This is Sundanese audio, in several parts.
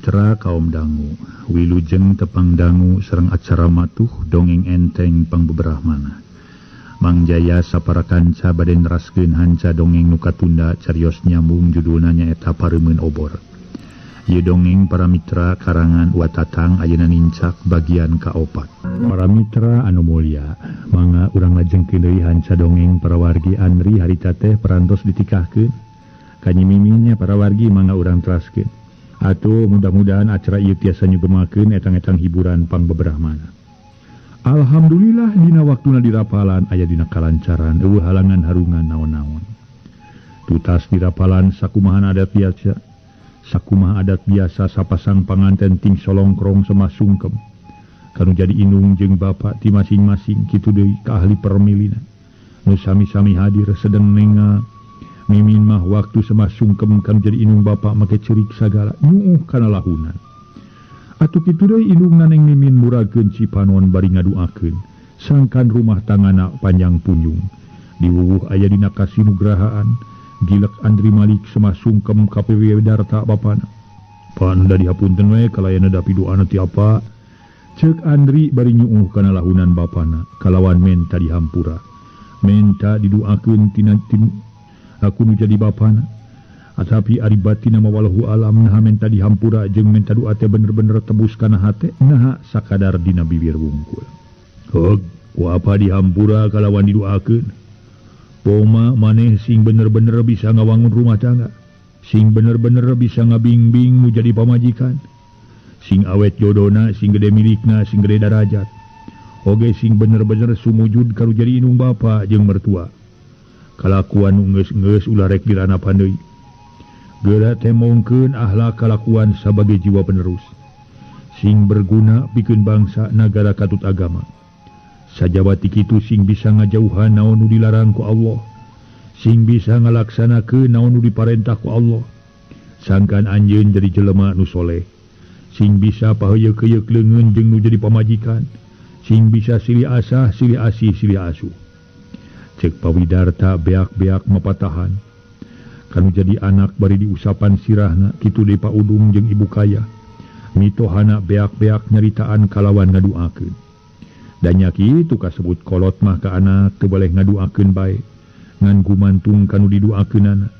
Mitra kaum dangu, wilujeng tepang dangu sareng acara matuh dongeng enteng pangbeberahmana. Mang Jaya sapara kanca bade neraskeun hanca dongeng nu katunda carios nyambung judulna nyaeta Pareumeun Obor. Ieu dongeng para mitra karangan Wa Tatang ayeuna nincak bagian kaopat. Para mitra anu mulya, mangga urang lajengkeun deui hanca dongeng para wargi Andri harita teh parantos ditikahkeun. Kanyimiminnya para wargi mangga urang teraskeun. Atuh mudah-mudahan acara ieu tiasa nyugemakeun etang-etang hiburan pangbeberahmana. Alhamdulillah dina waktuna dirapalan aya dina kalancaran eueuh halangan harungan naon-naon. Tutas dirapalan sakumahan adat biasa. Sakumaha adat biasa sapasang panganten ting solongkrong semah sungkem. Kanu jadi indung jeung bapa ti masing-masing kitu deui ka ahli permilina. Nu sami-sami hadir sedeng nenga Mimin mah waktu semah sungkem kan jadi indung bapak make cerik sagala nyuuh kana lahunan. Atuh kitu deui indungna Neng Mimin murageun cipanon bari ngaduakeun sangkan rumah tangana panjang punjung. Diwuwuh aya dina kasinugrahaan gilek Andri Malik semah sungkem ka PW Darta bapana. Pan da dihapunten we kalayana da piduana ti apa? Ceuk Andri bari nyuuh kana lahunan bapana kalawan menta dihampura. Menta diduakeun tina aku nu jadi bapana. Atapi ari batin nama walahu alam naha menta dihampura jeung menta doa teh bener-bener tebus kana hate naha sakadar dina bibir wungkul. Heug, ku apa dihampura kalawan didoakeun? Poma maneh sing bener-bener bisa ngawangun rumah tangga, sing bener-bener bisa ngabingbing nu jadi pamajikan, sing awet jodona, sing gede milikna, sing gede darajat. Oge sing bener-bener sumujud karu jadi indung bapa jeung mertua. Kalakuan nu geus-geus ulah rek diranapan deui. Geura temongkeun akhlak kalakuan sabagai jiwa penerus. Sing berguna pikeun bangsa nagara katut agama. Sajabati kitu sing bisa ngajauhan naon nu dilarang ku Allah. Sing bisa ngalaksanakeun naon nu diparentah ku Allah. Sangkan anjeun jadi jelema nu soleh. Sing bisa paheuyeuk-heuyeuk leungeun jeung nu jadi pamajikan. Sing bisa silih asah, silih asih, silih asuh. Cek Pawidarta beak-beak mapatahan. Kanu jadi anak bari diusapan sirahna kitu deui Pa Udung jeung Ibu Kaya. Mitohana beak-beak nyaritaan kalawan ngaduakeun. Da nya kitu kasebut kolot mah ka anak teu boleh ngaduakeun bae. Ngan gumantung kanu diduakeunana.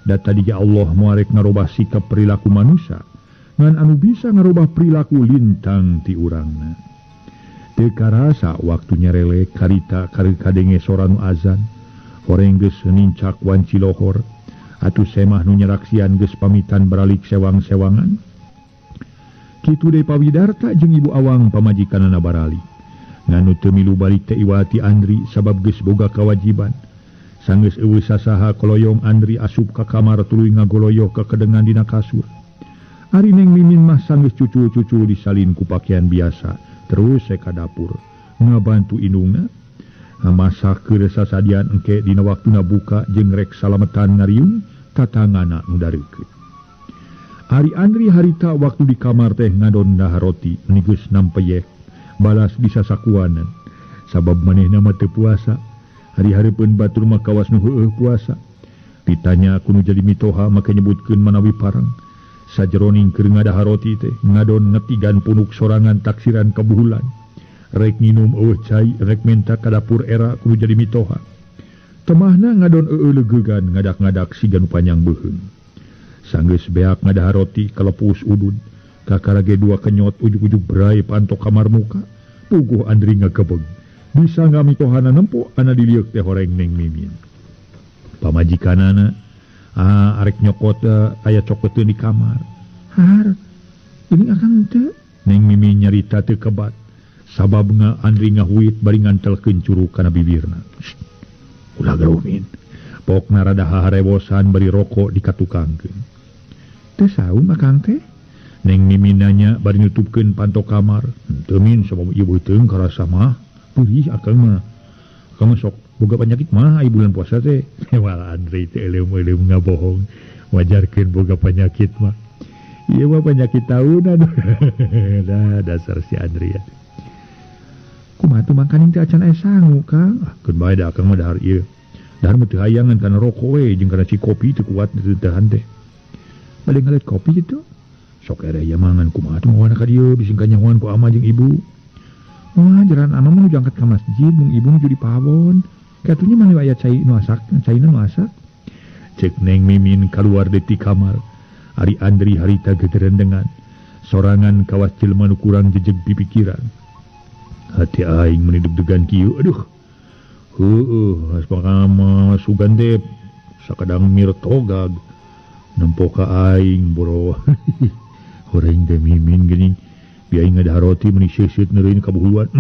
Da tadi ge Allah moal rek ngarobah sikap perilaku manusia. Ngan anu bisa ngarobah perilaku lintang ti urangna. Teu karasa waktu nyarelek karita kareu kadenge sora nu azan. Horeng geus nincak wanci lohor. Atuh semah nu nyeraksian geus pamitan baralik sewang-sewangan. Kitu deui Pawidarta jeung Ibu Awang pamajikanana baralik. Ngan nu teu milu balik teh Iwati Andri sabab geus boga kawajiban. Sanggeus eueuh sasaha koloyong Andri asup ka kamar tuluy ngagoloyoh kakedengan dina kasur. Ari Neng Mimin mah sanggeus cucul-cucul disalin ku pakaian biasa. Terus saya ka dapur ngabantu indungna masak keur sasadian engke dina waktuna buka jeung rek salametan ngariung tatangana nu dareukeun. Ari Andri harita waktu di kamar teh ngadon dahar roti meni geus nampeyek balas disasakuanan sabab manehna mah teu puasa. Hari-hareupeun batur mah kawas nu heueuh puasa. Ditanya ku nu jadi mitoha make nyebutkeun manawi parang. Sajeroning keur ngadahar roti teh ngadon ngetigan punuk sorangan taksiran kabuhulan. Rek nginum eueuh cai, rek menta ka dapur era kudu jadi mitoha. Temahna ngadon eueuh legegan ngadak-ngadak siga nu panjang beuheung. Sanggeus beak ngadahar roti kalepus udud, kakara ge dua kenyot ujug-ujug brai pantok kamar muka. Puguh Andri ngagebeg. Bisa ngamitohana nempo ana dilieuk teh horeng Neng Mimin. Pamajikanana arek nyokot aya coketeun di kamar. Har, ini akang teu. Neng Mimin nyarita teu kebat. Sabab nga Andri ngahuit bari ngantelkeun curug kana bibirna. Ulah garuh Min. Pokna rada haharewosan bari rokok dikatukangkeun. Teu saum akang teh? Neng Mimin nanya bari nutupkeun panto kamar. Teu Min, sabab ieu beuteung karasa mah. Perih akang mah. Akang mah sok boga penyakit mah ai bulan puasa teh. Wah Andri teh euleum-euleum ngabohong wajarkeun boga penyakit mah. Ieu mah penyakit tahunan. Dah dasar si Andri ya. Kumaha tuh mangkaning teh acan aya sangu Kang. Ah keun bae da akang mah dahar ieu. Dahar mah teu hayangan kana rokok we jeung kana si kopi teu kuat teu tahan teh. Bade ngalet kopi kitu. Sok ere ieu mangan kumaha atuh mawana ka dieu bisi kanyahoan ku ama jeung ibu. Wah, jaran ama mah nuju angkat ka masjid, mung ibu nuju di pawon. Katunya mah aya cai nu asak, caina nu asak. Cek Neng Mimin kaluar deui ti kamar. Ari Andri harita gegerendengan. Sorangan kawas jelema nu kurang jejeg pipikiran. Hati aing meuni deg-degan kieu, aduh. Heueuh, asma sugan teh sakadang mirtogag. Nempo ka aing boro. Horeng teh Mimin geuning. Biar ngadahar roti meuni seuseut neureun ka buhuluan.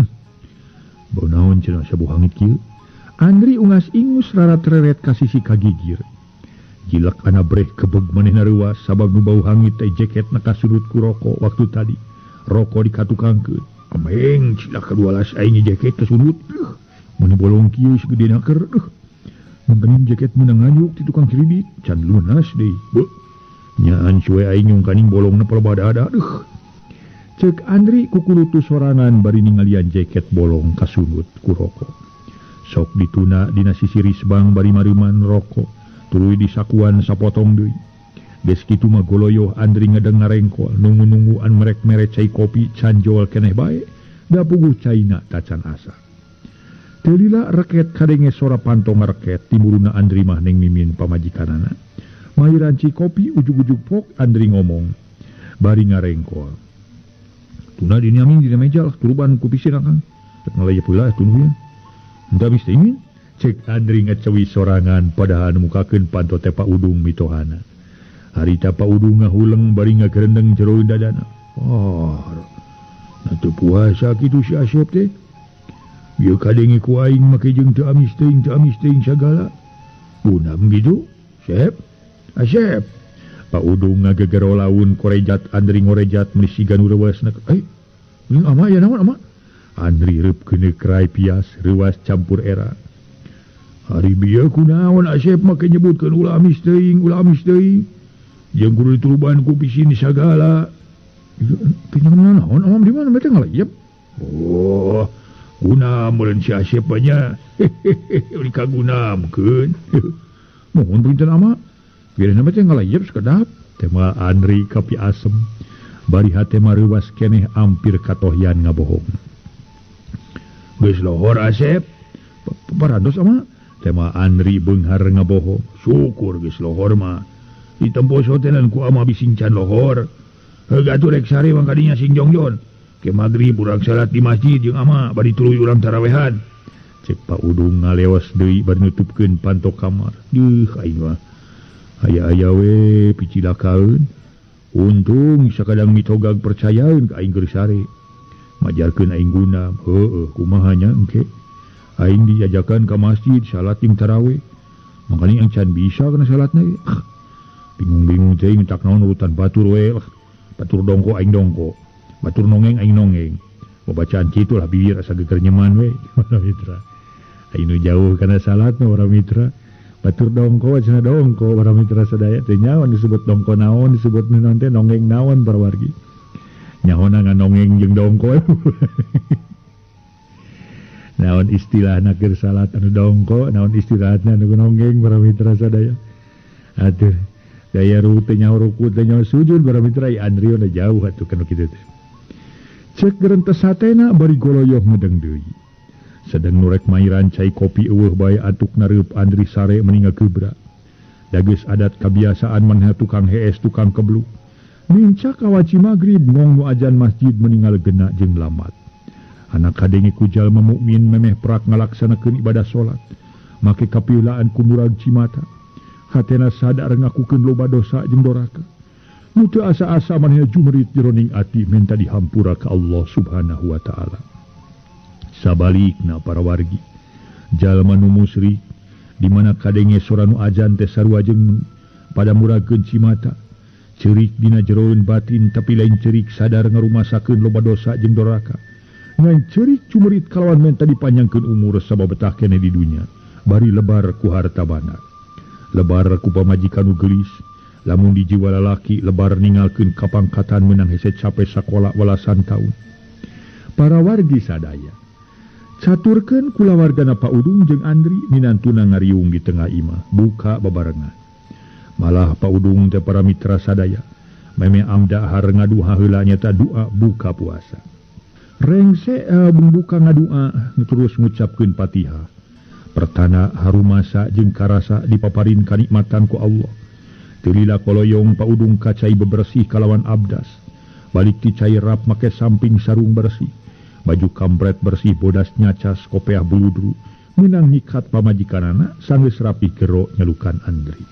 Bau naon cenah sabu hangit kieu. Andri ungas-ingus rarat-reret ka sisi kagigir. Jilak ana breh kebeg manehna reuas sabab nu bau hangit teh jaketna kasurut ku rokok waktu tadi. Rokok dikatukangkeun. Ameng cilaka dualas aing jaket kasurut. Meuni bolong kieu sagede naker. Mangkaning jaket meunang nganyuk ti tukang kredit can lunas deui. Beuh. Nyaan suwe aing nyungkaning bolongna palebah ada. Cek Andri kukulutu sorangan bari ningalian jaket bolong kasunut ku rokok. Sok dituna dina sisi risbang bari mariman rokok, tuluy disakuan sapotong deui. Geus kitu mah goloyoh Andri ngedeng ngarengkol, nunggu-nungguan merek-merek cai kopi canjol keneh bae, da puguh caina tacan asa. Teu lila reket kadenge sora panto ngareket timuruna Andri mah Neng Mimin pamajikanana. Mahiran ci kopi ujug-ujug pok Andri ngomong bari ngarengkol. Tuna diniamin dina meja lah turuban ku pisin akang. Rek ngalayep heula tunuh ya. Henteu habis teh ingin. Cek Andri ngecewi sorangan padahal mukakeun panto teh Pak Udung mitohana. Harita Pak Udung ngahuleng bari ngagerendeng jero dadana. Oh, na teu puasa kitu si Asep teh. Ieu kadenge ku aing make jeung teu amis teuing sagala. Bunam gitu, Sep. Asep. Pak Udung ngagegero laun korejat Andri ngorejat meuni siga nu reuasna. Ini ama ya naon ama? Andri reup keuneu krai pias reuas campur era. Hari bieu kunaon Asep make nyebutkeun ulah amis teuing. Jeung kudu dituruban ku pisin sagala. Pinjam naon ama di mana teh ngalayep? Oh, guna meureun si Asep nya. Hehehe, kagunamkeun. Mohon punten ama. Biar nama teh ngalayep sekedap. Tema Andri kapi asem. Bari hate mah reuwas keneh ampir katohyan ngabohong. Geus lohor Asep. Parantos ama. Tema Andri beunghar ngabohong. Syukur geus lohor mah. Ditempo sotenan ku ama bising can lohor. Heug atuh rek sare mah kadinya sing jongjon. Ke magrib urang salat di masjid jeung ama bari tuluy urang tarawehan. Cek Pak Udung ngaleos deui bari nutupkeun panto kamar. Deuh aing mah. Aya-aya we picilakaeun. Untung sakadang mitogag percayaeun ka aing keur sare. Majarkeun aing guna. Heueuh kumaha nya engke. Aing diajakan ka masjid salat jeung tarawih. Mangkana aing can bisa kana salatna ge. Bingung-bingung teuing tak naon urutan batur we. Batur dongko aing dongko. Batur nongeng aing nongeng. Babacaan kitu lah bibir asa geger nyeman we. Mitra. Aing nu jauh kana salat mah para mitra. Batur dongko cenah dongko para mitra sadaya teh nyaon disebut dongko naon disebut naon teh nongeng naon para wargi. Nyaona nganongeng jeung dongko. Naon istilahna keur salat anu dongko, naon istilahna anu nongeng para mitra sadaya. Atuh daya teh nyaho ruku teh nyaho sujud para mitra ai Andri na jauh atuh kana kitu teh. Cek gerentes hatena bari goloyoh ngedeng deui. Sedang nurek mairan cai kopi eueuh bae atuk nareup Andri sare meuni ngageubra. Da geus adat kabiasaan manehna tukang hees tukang kebluk. Nincak kawaci magrib ngong nu ajan masjid meninggal gena jeung lamat. Anak kadenge ku jalma mukmin memeh prak ngalaksanakeun ibadah salat. Make kapiulaan ku murag cimata. Hatena sadar ngakukeun loba dosa jeung doraka. Nu teu asa-asa manehna jumerit jeroning ati minta dihampura ka Allah Subhanahu wa taala. Sabalikna para wargi jalma nu musyrik di mana kadenge sora nu ajan teh sarua jeung pada muragkeun cimata. Ceurik dina jeroeun batin tapi lain ceurik sadar ngarumasakeun loba dosa jeung doraka. Ngan ceurik cumerit kalawan menta dipanjangkeun umur sabab betah keneh di dunya bari lebar ku harta banda. Lebar ku pamajikan nu geulis lamun di jiwa lalaki lebar ningalkeun kapangkatan meunang hese cape sakola walasan taun. Para wargi sadaya caturkeun kulawargana Pak Udung jeung Andri minantuna ngariung di tengah imah buka babarengan. Malah Pak Udung teh para mitra sadaya Meme amdahar ngaduha heula nyata doa buka puasa. Rengse buka ngadua terus ngucapkeun Fatihah. Pertana harumasa jeung karasa dipaparin kanikmatan ku Allah. Teu lila koloyong Pa Udung kacai bebersih kalawan abdas. Balik ti cai rap make samping sarung bersih. Baju kampret bersih bodas nyacas kopeah buludru. Menang nyikat pamajikanana sanggeus rapi gero nyelukan Andri.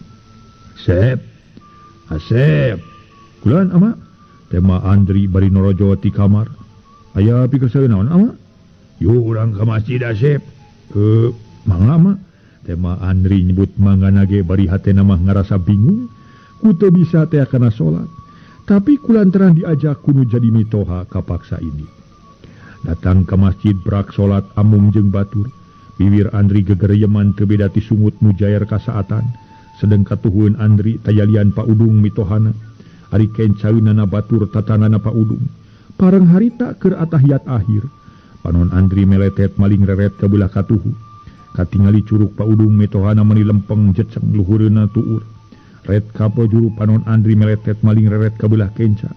Sep, Asep, kulan ama? Tema Andri bari norojo ti kamar. Aya pikerseueun naon ama? Yuk urang ka masjid Asep. Mangga ama? Tema Andri nyebut mangga ge bari hatena mah ngarasa bingung. Ku teu bisa teh kana salat. Tapi kulantaran diajak kudu jadi mitoha kapaksa ini. Datang ke masjid brak salat amung jeung batur. Biwir Andri gegereyeman teu beda ti sungut mujair kasaatan. Sedeng katuhueun Andri tayalian Pa Udung mitohana. Ari kencaeunana batur tatanana Pa Udung. Pareng harita keur atahiyat akhir. Panon Andri meletet maling reret ka beulah katuhu. Katingali curug Pa Udung mitohana meuni lempeng jeceng luhureuna tuur. Ret kapo juru panon Andri meletet maling reret ka beulah kenca.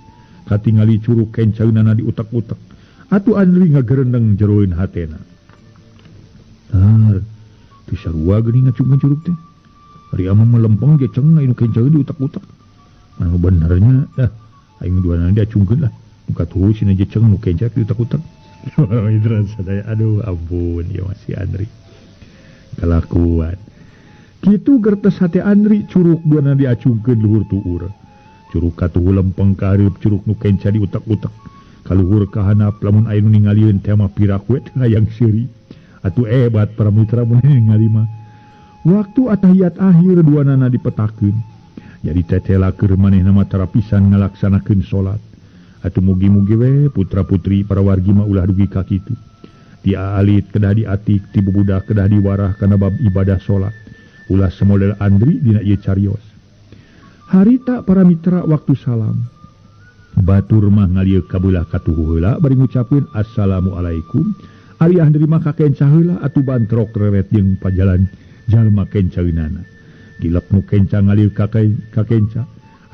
Katingali curug kencaeunana diutek-utek. Atuh Andri ngagerendeng jeroeun hatena. Teu sarua geuning ngacungkeun curug teh. Ari ama melempeng jeceng anu kencaeun diutek-utek. Anu benernya dah aing duanana diacungkeun lah. Nu katuhu sina jeceng nu kenca diutek-utek. Mitra sadaya aduh ampun ieu masih Andri. Kalakuan. Kitu gertes hate Andri curug duanana diacungkeun luhur tuur. Curug katuhu lempeng ka hareup curug nu kenca diutek-utek. Kaluhur ka handap lamun aya nu ningalieun teh mah pirak we teu hayang seuri. Atuh hebat para mitra mun ningali mah. Waktu atahiyat akhir duanana dipetakeun. Jadi tetela keur manehna mah tara pisan ngalaksanakeun salat. Atuh mugi-mugi we putra-putri para wargi mah ulah dugi ka kitu. Ti alit kedah diatik, ti bubudak kedah diwarah kana bab ibadah salat. Ulah semodel Andri dina ieu carios. Harita para mitra waktu salam. Batur mah ngalieu ka beulah katuhu heula bari ngucapkeun assalamualaikum. Ari Andri mah kakenca heula atuh bantrok reret jeung pajalan jalma kencaeunana. Gilep nu kenca ngalir ka kenca.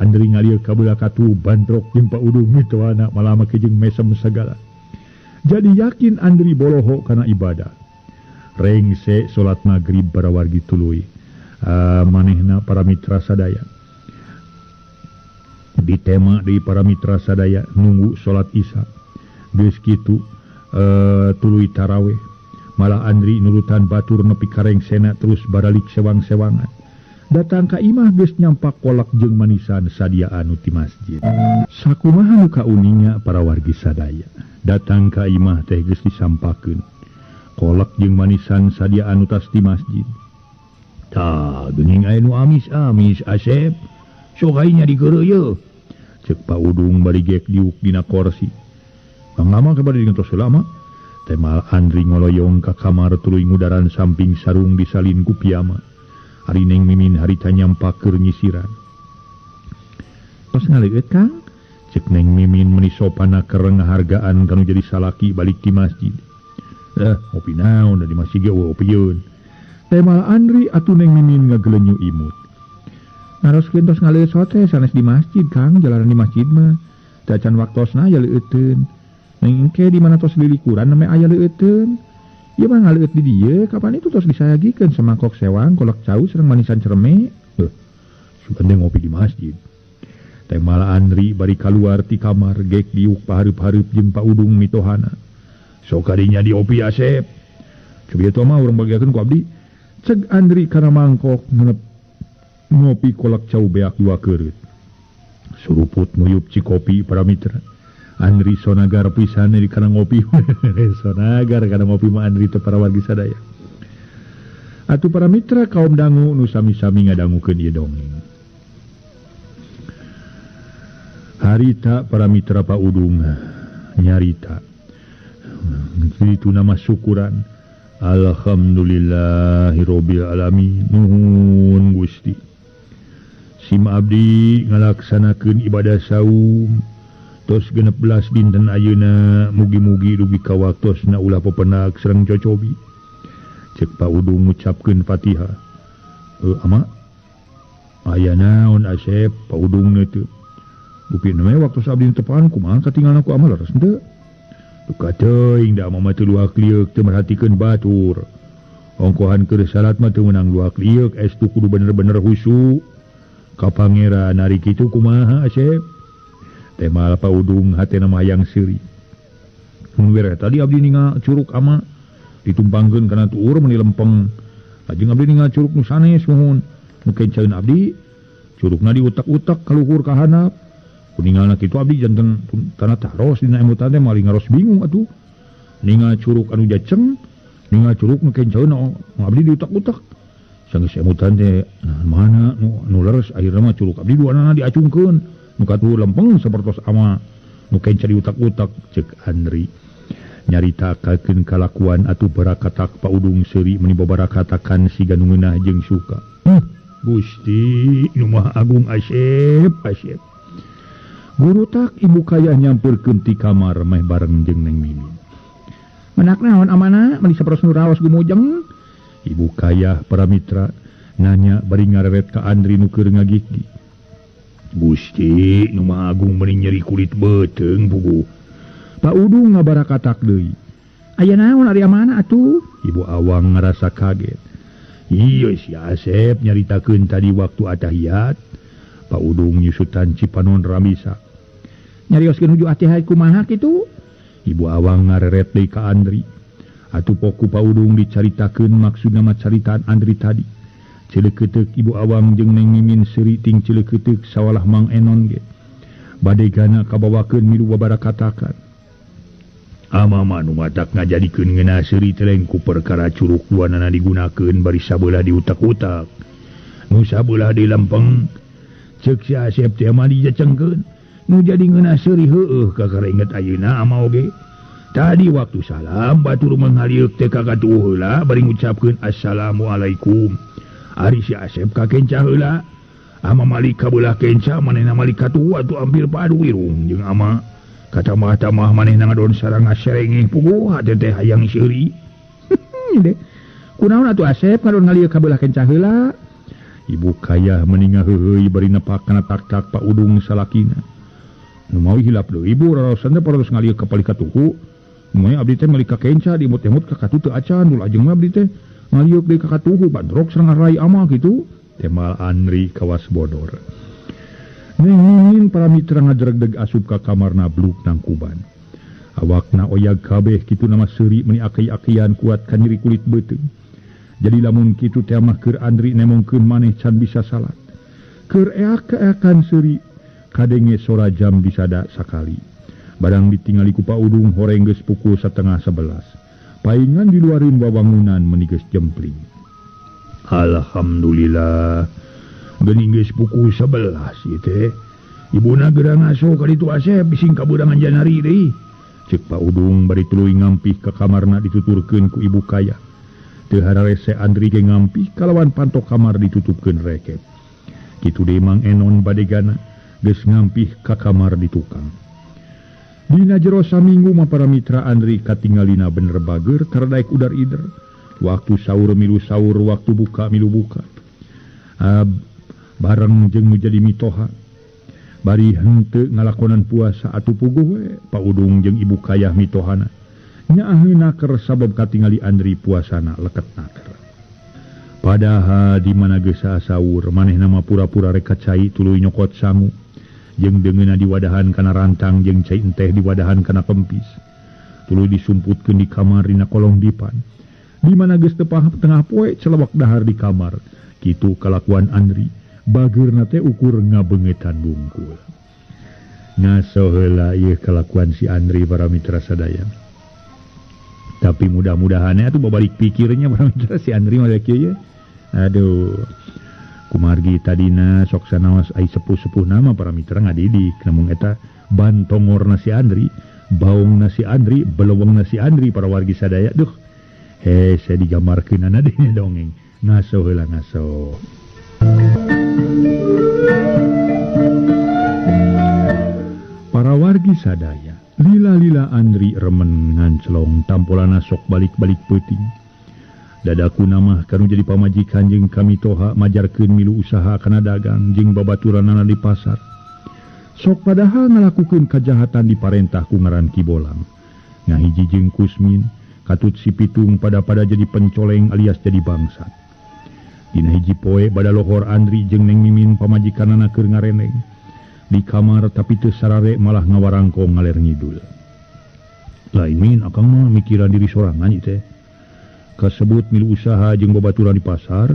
Andri ngalir ka beulah katuhu bantrok jeung Pa Udung mitohana malah make jeung mesem sagala. Jadi yakin Andri boloho kana ibadah. Rengse salat magrib para wargi tuluy. Manehna para mitra sadaya. Ditema deui para mitra sadaya nunggu salat Isya. Geus kitu tuluy taraweh. Malah Andri nurutan batur nepi karengsena terus baralik sewang-sewangan. Datang ka imah geus nyampak kolak jeung manisan sadiaan nu ti masjid. Sakumaha nu kauninga para wargi sadaya. Datang ka imah teh geus disampakeun. Kolak jeung manisan sadiaan nu tas di masjid. Tah geuning aya nu amis-amis Asep. Sok aing nya digeureuh yeuh. Ceuk Pa Udung bari gek diuk dina korsi. Mangga mah bari digentos heula mah. Temal Andri ngoloyong ka kamar tuluy ngudaran samping sarung disalin ku piyama. Ari Neng Mimin harita nyampak keur nyisiran. Tos ngaleueut Kang? Ceuk Neng Mimin meuni sopana keur ngahargaan kanu jadi salaki balik ti masjid. Ngopi naon da di masjid ge eueuh opieun. Temal Andri atuh Neng Mimin ngagelenyu imut. Naroskeun tos ngaleueut sote sanes di masjid Kang, jalanan di masjid mah. Teu acan waktosna aya leueuteun. Neng engke di mana tos lilikuran name aya leueuteun. Ieu mah ngaleueut di dieu, kapan itu tos disayagikeun semangkok sewang kolak cau sareng manisan cereme. Sugan teh ngopi di masjid. Temal Andri bari kaluar ti kamar gek diuk pahareup-hareup jeung Pa Udung mitohana. Sok kadinya diopi Asep. Cobi eta mah urang bagiakeun ku abdi. Ceg Andri kana mangkok ngenep ngopi kolak cau beak dua keureut. Suruput nguyup cikopi para mitra. Andri sonagar pisan di kana ngopi. Sonagar kana ngopi mah Andri teh para wargi sadaya. Atuh para mitra kaum dangu nu sami-sami ngadangukeun ieu dongeng. Harita para mitra Pa Udung nyarita. Itu nama syukuran. Alhamdulillahirabbil alamin. Nuhun Gusti. Sim abdi ngalaksanakeun ibadah saum. Tos 16 dinten ayeuna mugi-mugi dugi ka waktosna ulah pepenak sareng cocobi. Cek Pa Udung ngucapkeun Fatihah. Ama aya naon Asep? Pa Udung teu. Dupi namanya waktu abdi tepan kumaha katinggalan ku ama leres henteu. Duka teuing da ama mah teu luak lieuk teu merhatikeun batur. Ongkohan keur salat mah teu meunang luak lieuk estu kudu bener-bener khusyuk. Ka pangeran ari kitu kumaha Asep? Temal Pa Udung hatena mah hayang seuri. Mun were tadi abdi ningal curug ama ditumpangkeun kana tuur meuni lempeng. Lajeng abdi ningal curug nu sanes muhun. Nu kencaeun abdi curugna diutak-utak ka luhur ka handap. Kuningalna kitu abdi janten tanah taros dina emutan teh maling ngaros bingung atuh. Ningal curug anu jaceng, ningal curug nu kencaeun abdi diutak-utak. Sanggeus emutan teh nah mana nu leres akhirna mah curug abdi duanana diacungkeun. Nu katuhu lempeng sapertos ama nu kenca diutak-utak ceuk Andri. Nyaritakeun kalakuan atuh barakatak Pa Udung seuri meuni babarakatakan siga nu ngeunah jeung suka. Gusti nu Maha Agung Asep, Asep. Guru tak ibu kaya nyamperkeun ti kamar meh bareng jeung Neng Mimin. Menak naon amana meuni sapertos nu raos gumujeng. Ibu kaya para mitra nanya bari ngareret ka Andri nu keur ngagigih. Gusti nu Maha Agung meuni nyeri kulit beuteung puguh. Pak Udung ngabarakatak deui. Aya naon ari amana atuh? Ibu Awang ngarasa kaget. Ieu si Asep nyaritakeun tadi waktu atahiyat. Pak Udung nyusutan Cipanon Ramisa. Nyarioskeun nuju atahiyat kumaha kitu? Ibu Awang ngareret deui ka Andri. Atuh poku Pak Udung dicaritakeun maksudna mah caritaan Andri tadi. Cileukeuteup Ibu Awang jeung Neng Mimin seuri ting cileukeuteup sawalah Mang Enon ge. Badegana kabawakeun milu babarakatakan. Amama nu matak ngajadikeun ngeunah seuri teh ku perkara curug duanana digunakeun bari sabelah diutak-utak. Nu sabelah dilempeng. Ceuk si Asep teh mah dijecengkeun. Nu jadi ngeunah seuri heueuh kakara inget ayeuna ama oge. Tadi waktu salam batur manghalieuk teh ka katuhu heula bari ngucapkeun assalamualaikum. Ari si Asep ka kenca heula. Ama malik kabelah kenca manehna malik katuhu atuh ampir padu wirung jeung ama. Katamah-tamah manehna ngadon sareng ngaserengeh puguh hate teh hayang seuri. Deh. Kunaon atuh Asep ngadon ngalieu kabelah kenca heula? Ibu kaya meuni ngaheuheuy bari nepak kana tak-tak Pak Udung salakina. Nu mawi hilap deui ibu raraosan teh paros ngalieu ka palih katuhu. Nu mawi abdi teh meuli ka kenca diemut-emut ka katuh teu acan dul ajeng mah abdi teh ngalieu deui ka katuhu bandrok sareng rai ama kitu. Temal Andri kawas bodor. Neng para mitra ngajeregdeg asup ka kamarna bluk nangkuban. Awakna oyag kabeh kitu nama seuri meuni aki-akian kuat ka nyeri kulit beuteung. Jadi lamun kitu teh mah keur Andri nemongkeun maneh can bisa salat. Keur eak-eakan seuri kadenge sora jam disada sakali. Barang ditingali ku Pak Udung horeng geus pukul 10:30. Paingan diluarin wawangunan meuni geus jempling. Alhamdulillah. Geuning geus pukul 11 ieu teh. Ibuna geura ngaso ka ditu Asep bising kaburangan janari deui. Ceuk Pak Udung bari tuluy ngampih ka kamarna dituturkeun ku ibu kaya. Teu hararese Andri ge ngampih kalawan pantok kamar ditutupkeun reket. Kitu deui Mang Enon badegana geus ngampih ka kamar di tukang. Dina jero saminggu mah para mitra Andri katingalina bener bager taradaek udar ider. Waktu sahur milu sahur, waktu buka milu buka. Bareng jeung nu jadi mitoha. Bari henteu ngalakonan puasa atuh puguh we Pak Udung jeung ibu kayah mitohana. Nyaaheun naker sabab katingali Andri puasana leket naker. Padahal di mana geus saur manehna mah pura-pura rek ka cai tuluy nyokot sangu. Jeung deungeunna diwadahan kana rantang jeung cai enteh diwadahan kana kempis. Tuluy disumputkeun di kamar dina kolong dipan. Di mana geus tengah poe celewak dahar di kamar. Kitu kalakuan Andri. Bageurna teh ukur ngabeungetan bungkul. Ngaso heula ieu kalakuan si Andri para mitra sadaya. Tapi mudah-mudahan atuh babalik pikirnya para mitra si Andri mah kieu ye. Aduh. Kumargi tadina sok sanaos ai sepuh-sepuh nama para mitra ngadidik namun eta bantongorna si Andri, baungna si Andri, belewengna si Andri para wargi sadaya. Duh. Hese digambarkeunana dina dongeng. Ngaso heula ngaso. Para wargi sadaya, lila-lila Andri remen nganclong tampolana sok balik-balik peuting. Dadaku namah kanu jadi pamajikan jeung kami toha majarkeun milu usaha kana dagang jeung babaturanana di pasar. Sok padahal ngalakukeun kajahatan diparentah ku ngaran Ki Bolang. Ngahiji jeung Kusmin, katut si Pitung pada-pada jadi pencoleng alias jadi bangsat. Dina hiji poe bada lohor Andri jeung Neng Mimin pamajikanana keur ngareneng. Di kamar tapi teu sarare malah ngawarangkong ngaler ngidul. Lain Min akang mah mikiran diri sorangan ieu teh. Kasebut milu usaha jeung babaturan di pasar,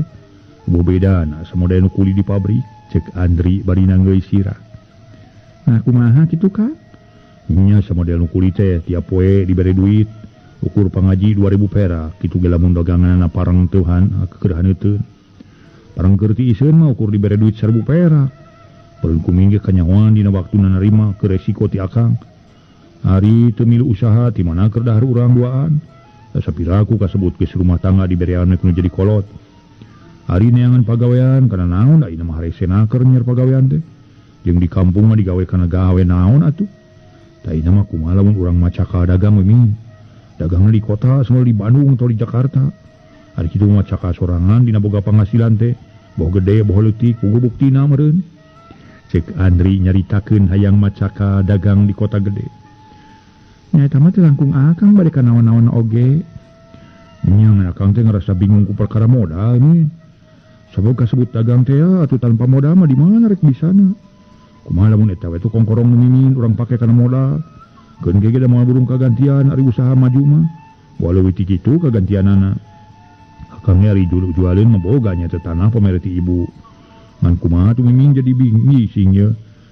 boh bedana samodaya nu kuli di pabrik, cek Andri bari nanggeuy sirah. Nah kumaha kitu Kang? Nya samodel nu kuli teh tiap poe dibere duit, ukur pangaji 2000 perak, kitu ge lamun daganganna pareng teuhan keur haneuteun. Pareng keur tiiseun mah ukur dibere duit 1000 perak. Beureun kuming ge kanyahoan dina waktuna narima keur resiko ti akang. Ari teu milu usaha ti mana keur dahar urang duaan. Sapiraku kasebut geus rumah tangga diberean we kudu jadi kolot. Ari neangan pagawean kana naon da ieu mah haresena keur nyer pagawean teh. Jeung di kampung mah digawe kana gawe naon atuh. Tah ieu mah kumaha lamun urang macaka dagang we Min. Dagangna di kota soal di Bandung atau di Jakarta. Ari kitu mah macaka sorangan dina boga panghasilan teh. Boh gede boh leutik puguh buktina meureun. Cek Andri nyaritakeun hayang macaka dagang di kota gede. Nya eta mah teh langkung akang bade ka naon-naon oge. Nya ngan akang teh ngarasa bingung ku perkara modal Min. Sabab kasebut dagang teh atuh tanpa modal mah di mana rek bisana. Kumaha lamun eta we tuh kongkorong nu Mimin urang pake kana modal. Keun ge da moal burung kagantian ari usaha maju mah. Moal leuwih ti kitu kagantianana. Akang ge ari jualeun mah boga nya teh tanah pamere ti ibu. Ngan kumaha tuh Mimin jadi bingung ye.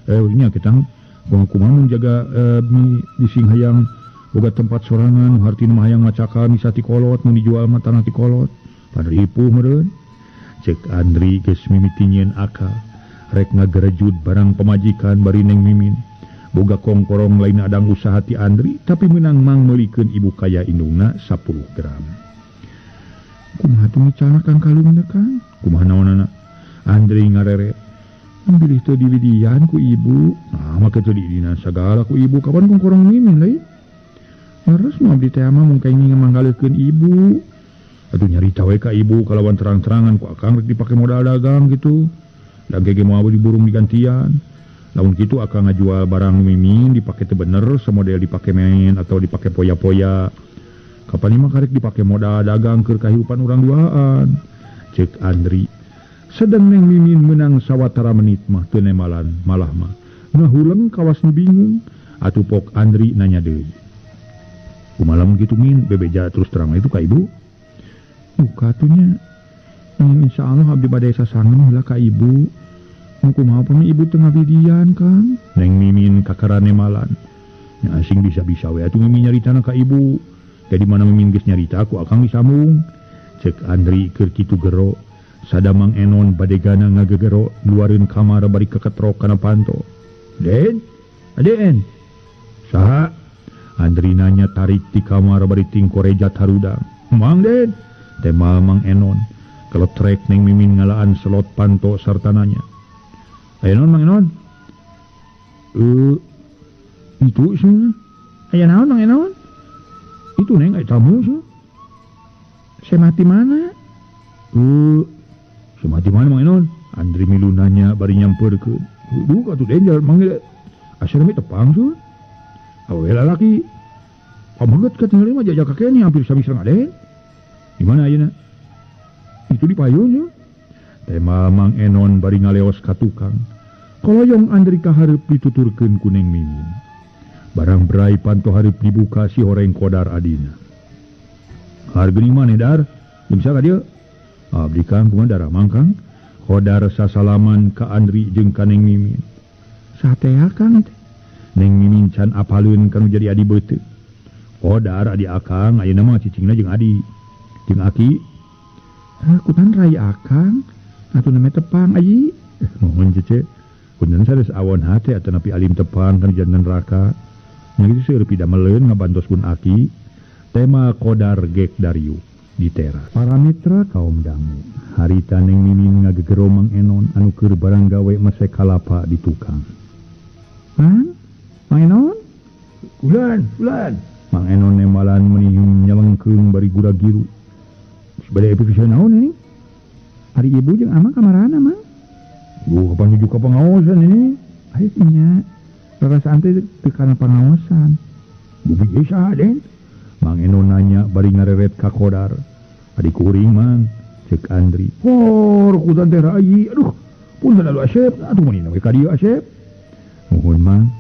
Nya kita kumaha mun jaga bising hayang boga tempat sorangan hartina mah hayang macaka misa ti kolot mun dijual mah tanah ti kolot. Panripuh meureun. Cek Andri geus mimiti nyieun akal. Rek ngagerejud barang pamajikan bari Neng Mimin. Boga kongkorong lain adang usaha ti Andri tapi meunang mang meulikeun ibu kaya indungna 10 gram. Kumaha tuh micarana Kang kalungna Kang? Kumaha naonana? Andri ngarere. Bilih teu diwidian ku ibu. Nah make teu diidinan sagala ku ibu kapan kongkorong Mimin lain? Leres mah abdi teh mah mung kaing manggaleukeun ibu. Atuh nyarita we ka ibu kalawan terang-terangan ku akang rek dipake modal dagang gitu. Da ge moal diburung digantian. Lamun kitu akang ngajual barang Mimin dipake teu bener samodel dipake main atau dipake poya-poya. Kapan mah karek dipake modal dagang keur kahirupan urang duaan. Cek Andri. Sedang Neng Mimin menang sawatara menit mah teu nemalan malah mah ngahuleng kawas nu bingung. Atuh pok Andri nanya deui. Kumaha lamun kitu Min bebeja terus terang itu ka ibu? Buka atuh nya. Insyaallah abdi bade sasangan heula ka ibu. Kumaha pami ibu teu ngawidian Kang? Neng Mimin kakarane malan. Nya asing bisa-bisa we atuh Mimin nyaritana ka ibu. Jadi mana Mimin geus nyarita ku akang disambung. Cek Andri keur kitu gero. Sadamang Enon badegana ngagegero luareun kamar bari keketrok kana panto. Den? Aden? Saha? Andri nanya tarik ti kamar bari tingkorejat harudang. Mang Den? Tema Mang Enon. Keletrek Neng Mimin ngalaan selot panto sarta nanya. Aya naon Mang Enon? Itu cenah. Aya naon Mang Enon? Itu Neng aya tamu cenah. Saya mati mana? Saya mati mana Mang Enon? Andri milu nanya bari nyamperkeun. Duh atuh Den manggil asa rame tepang cenah. Awewe lalaki. Pameget katingali mah jajak kakek hampir sami sareng Aden. Di mana ayeuna? Itu di payun ya. Tema Mang Enon bari ngaleos ka tukang. Koloyong Andri kahareup dituturkeun ku Neng Mimin. Barang berai panto hareup dibuka si horeng Kodar adina. Hargeuning maneh Dar? Jeung ka dieu? Abdi Kang kumaha daramang Kang? Kodar sasalaman ka Andri jeung ka Neng Mimin. Satea Kang teh? Neng Mimin can apaleun kanu jadi adi beuteung. Kodar adi akang ayeuna mah cicingna jeung adi. Jeung aki. Kutan rai akang atuh name tepang ayi. Mohon cece. Punten sanes awon hate atanapi alim tepang kana janten raka. Nya kitu seueur pidameleun ngabantos pun aki. Tema Kodar gek dariu di teras. Para mitra kaum dangu, harita Neng Mimin ngagegero Mang Enon anu keur barang gawe mesek kalapa di tukang. Mang? Mang Enon? Ulan, ulan. Mang Enon nemalan meuni nyalengkeung bari gura-giru. Bade episode naon ini? Ari ibu jeung amang kamarana, Mang? Duh, kapan nuju ka pangaosan ini? Ayo nya. Rarasaan teh teu kana pangaosan. Bumi saha Den? Mang Enon nanya bari ngareret ka Kodar. Adi kuring Mang, cek Andri. Hor kutan teh rayi. Aduh, punten atuh Asep, atuh meuni we ka dieu Asep. Nuhun Mang,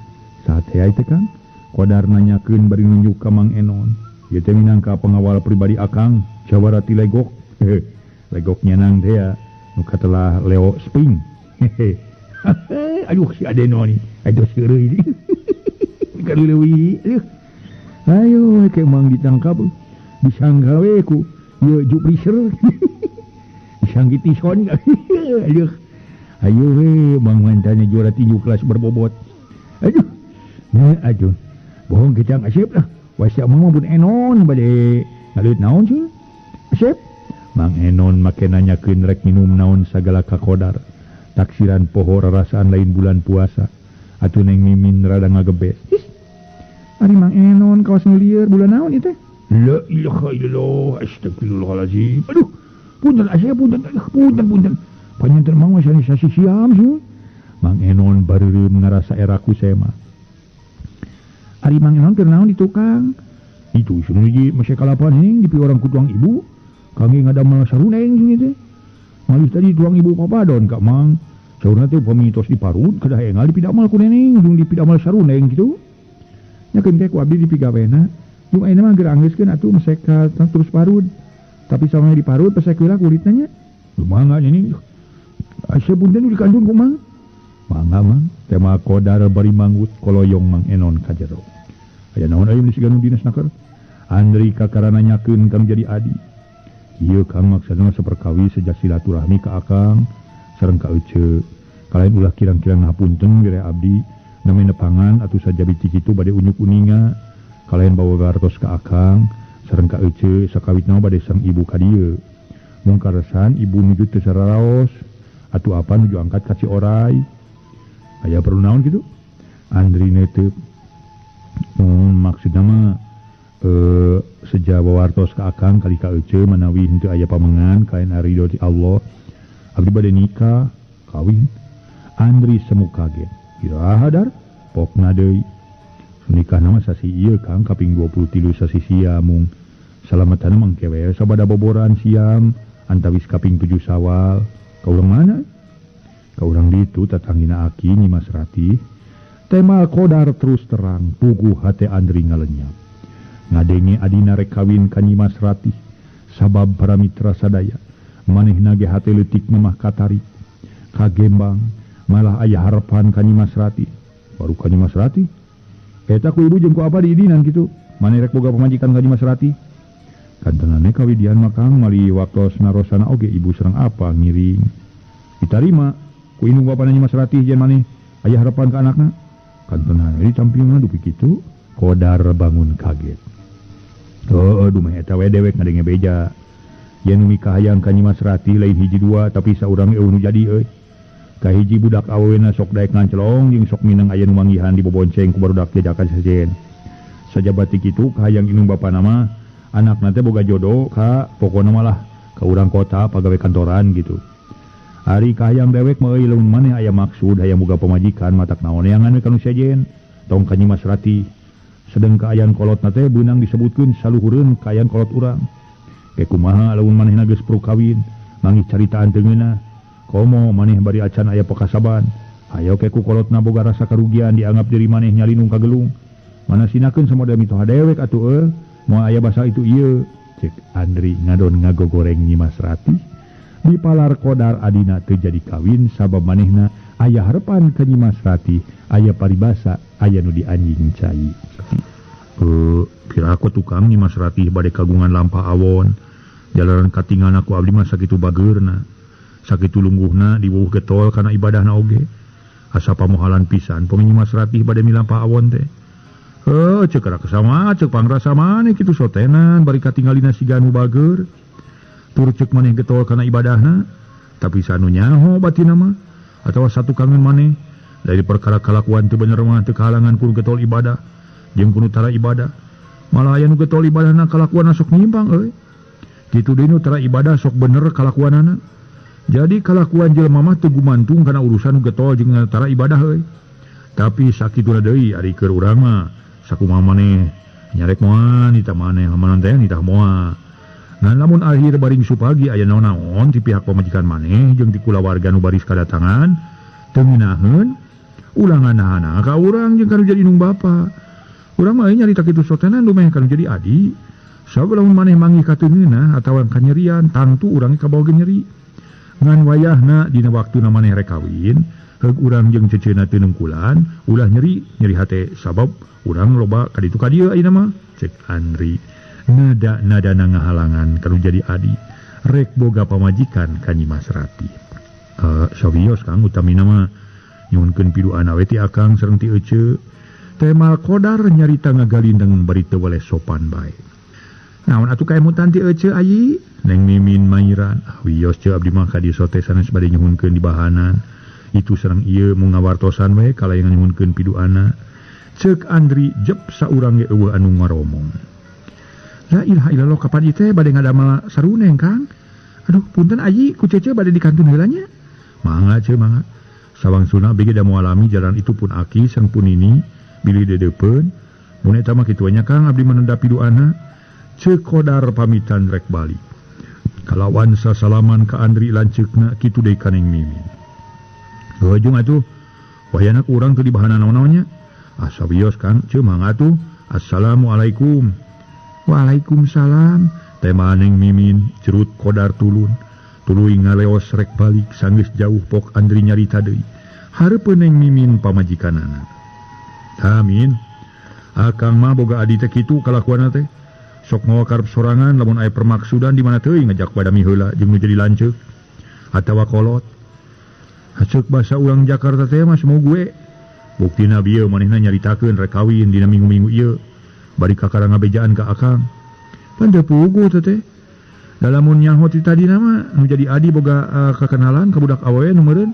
saha teh teh Kang? Kodar nanyakeun bari nunjuk ka Mang Enon. Ieu teh minangka pengawal pribadi Akang, jawara ti Legok. Legok nyanang teh ya, nu katelah Leo Spring. Aduh si Adeno ni, aduh seureuy. Kaleuwi. Aduh. Ayo ke Mang ditangkap, disangka we ku ieu Jupriser. Disangki tison. Aduh. Ayo we Mang mantanya juara tinju kelas berbobot. Aduh. Nah, aduh. Bohong kita Asep lah. Wasiat Mang pun Enon bade ngaleut naon sih? Asep. Mang Enon make nanyakeun rek minum naon sagala ka Kodar. Taksiran poho rarasaan lain bulan puasa. Atuh Neng Mimin rada ngagebes. Ih. Ari Mang Enon kawas nu lieur bulan naon ieu teh? La ilaha illallah, astagfirullahalazim. Aduh, punten Asep, punten, punten, punten. Panyanten Mang mah sanes sasi siam sih. Mang Enon bareureum ngarasa eraku sema. Ari Mang Enon keur naon di tukang? Itu sunu hiji masih kalapan hing di orang ku tuang ibu. Kangge ngadamel saruneng sunu teh. Malih tadi tuang ibu papadon ka Mang. Saurna teh upami tos diparut kedah engal dipidamel ku neneng, jeung dipidamel saruneng kitu. Nyakeun teh ku abdi dipigawena. Jeung ayeuna mah geura anggeuskeun atuh mesek terus parut. Tapi samana diparut pesek heula kulitna nya. Lumayan ini. Asep punten di kandun ku Mang. Mangga Mang, tema Kodar bari manggut koloyong Mang Enon ka jero. Aya naon aya nu siga nu dinas naker? Andri kakara nanyakeun kang jadi adi. Ieu Kang maksudna saperkawi sejak silaturahmi ka Akang sareng ka Ece. Kalain ulah kirang-kirang ngapunten bere abdi nami nepangan atuh sajabi ti kitu bade unyuk uninga. Kalain bawa gartos ka Akang sareng ka Ece sakawitna bade sang ibu ka dieu. Mung karesan ibu nuju teu sararaos atuh apa nuju angkat ka Cioray. Aya perlu naon kitu? Andri neuteup. Maksudna mah seja wawartos ka Akang kali ka Ece manawi henteu aya pamengan kain ridho ti Allah abdi bade nikah kawin. Andri semu kaget. Iraha dar pokna deui. Nikahna mah sasi ieu Kang kaping 23 sasi siam mung salametana mangke we sabada boboran siam antawis kaping 7 Sawal. Ka urang mana? Ka urang ditu tatangina aki Nyi Mas Ratih. Tema Kodar terus terang puguh hate Andri ngalenyap. Ngadenge adina rek kawin ka Nyi Mas Ratih sabab para mitra sadaya manehna ge hate leutik memah katarik kagembang malah aya harapan ka Nyi Mas Ratih. Baru ka Nyi Mas Ratih eta ku ibu jeung ku apa diidinan kitu maneh rek boga pamajikan ka Nyi Mas Ratih. Kantenane kawidian mah Kang mali waktos narosana oge ibu sareng apa ngiring ditarima ku indung bapana Nyi Mas Ratih jeung maneh aya harapan ka anakna. Kantenane dicampingna dupi kitu. Kodar bangun kaget. Oh, dumeh eta we dewek ngadenge beja. Yen nu mikahayang ka Nyi Mas Ratih lain hiji dua tapi saurang eueuh nu jadi euy. Kahiji budak awewena sok daek ngancelong jeung sok minang aya nu manggihan di bobonceng ku barudak jajakan sejen. Sajabati kitu kahayang indung bapana mah anakna teh boga jodoh ka pokona malah ka urang kota pagawe kantoran gitu. Ari kahayang dewek mah euy lamun maneh aya maksud hayang boga pamajikan matak naon neangan we ka nu sejen tong ka Nyi Mas Ratih. Sedeng kaayaan kolotna teh beunang disebutkeun saluhureun kaayaan kolot urang. Ke kumaha lamun manehna geus perlu kawin, manggih caritaan teu ngeunah. Komo maneh bari acan aya pekasaban. Hayo ke ku kolotna boga rasa karugian dianggap diri maneh nyalinung ka gelung. Mana sinakeun samoda mitoha dewek atuh euy, moal aya basa itu ieu. Cek Andri ngadon ngagogoreng Nyi Mas Ratih. Dipalar Kodar adina teu jadi kawin sabab manehna aya harepan ka Nyi Mas Ratih, aya paribasa, aya nu dianjing cai. Piraku tukang Nyi Mas Ratih bade kagungan lampah awon. Jalaran katingalna ku abdi mah sakitu bageurna. Sakitu lungguhna diweuh getol kana ibadahna oge. Asa pamohalan pisan pami Nyi Mas Ratih bade milampah awon teh. Heuh, ceuk rakasa ceuk pangrasa maneh kitu sotenan bari katingalina siga nu bageur. Tur ceuk maneh getol kana ibadahna, tapi sanu nyaho batinna mah atawa satu kangen maneh dari perkara kalakuan teu bener mah teu kahalangan ku getol ibadah jeung ku nu tara ibadah. Malah aya nu getol ibadahna kalakuanna sok nyimpang euy. Kitu deui nu tara ibadah sok bener kalakuanana. Jadi kalakuan jelema mah teu gumantung kana urusan nu getol jeung tara ibadah euy. Tapi sakituna deui ari keur urang mah sakumaha maneh nyarek moal nitah maneh hamanan teh nitah moal. Ngan lamun akhir baring supagi aya naon-naon ti pihak pamajikan maneh jeung ti kulawarga nu baris kadatangan teu ngeunaheun ulah nganahana ka urang jeung kanu jadi indung bapa. Urang mah nyarita kitu sotenan dumeh kanu jadi adi. Sabab lamun maneh manggih ka teu ngeunah atawa kanyerian tangtu urang kabawa ge nyeri. Ngan wayahna dina waktuna maneh rek kawin, heug urang jeung ceceuna teu nungkulan, ulah nyeri nyeri hate sabab urang loba ka ditu ka dieu ayeuna mah. Cek Andri nada-nadana ngahalangan kanu jadi adi rek boga pamajikan ka Nyi Mas Ratih. Sawios Kang utamina mah nyuhunkeun piduana we ti akang sareng ti ece. Tema Kodar nyarita ngagalindeng bari teu weleh sopan bae. Naon atuh kaemutan ti ece ayi? Neng Mimin mairan. Wios ceu abdi mah ka dieu sote sanes bade nyuhunkeun di bahanan. Itu sareng ieu mung ngawartosan we kalayan nyuhunkeun piduana. Ceuk Andri jep saurang ge eueuh anu ngaromong. La ilaha illallah kapan ieu teh bade ngadamel saruneng Kang? Aduh punten ayi ku cece bade dikantun heula nya. Mangga ceu mangga. Sawangsuna abdi ge da moal alami jalan itu pun aki sareng pun nini bilih dedeupeun. Mun eta mah kitu nya Kang abdi menenda piduana. Ceuk Kodar pamitan rek balik. Kalawan sasalaman ka Andri lanceukna kitu deui ka Neng Mimin. Heujeung atuh wayahna ku urang teu dibahanan naon-naonnya. Ah sawios Kang, ceu mangga atuh. Assalamualaikum. Waalaikumsalam. Tema Neng Mimin cerut Kodar tulun. Tuluy ngaleos rek balik sanggeus jauh pok Andri nyarita deui. Hareupeun Neng Mimin pamajikanana. Amin. Akang mah boga adi teh kitu kalakuanna teh. Sok mawa karep sorangan lamun aya permaksudan di mana teuing ngajak badami heula jeung nu jadi lanceuk atawa kolot. Haceuk basa urang Jakarta teh mah semua gue. Buktina bieu manehna nyaritakeun rek kawin dina minggu-minggu ieu. Bari kakara ngabejaan ka akang. Pan teu puguh teh teh. Da lamun nyaho ti tadina mah nu jadi adi boga kakenalan ka budak awewe nu meureun.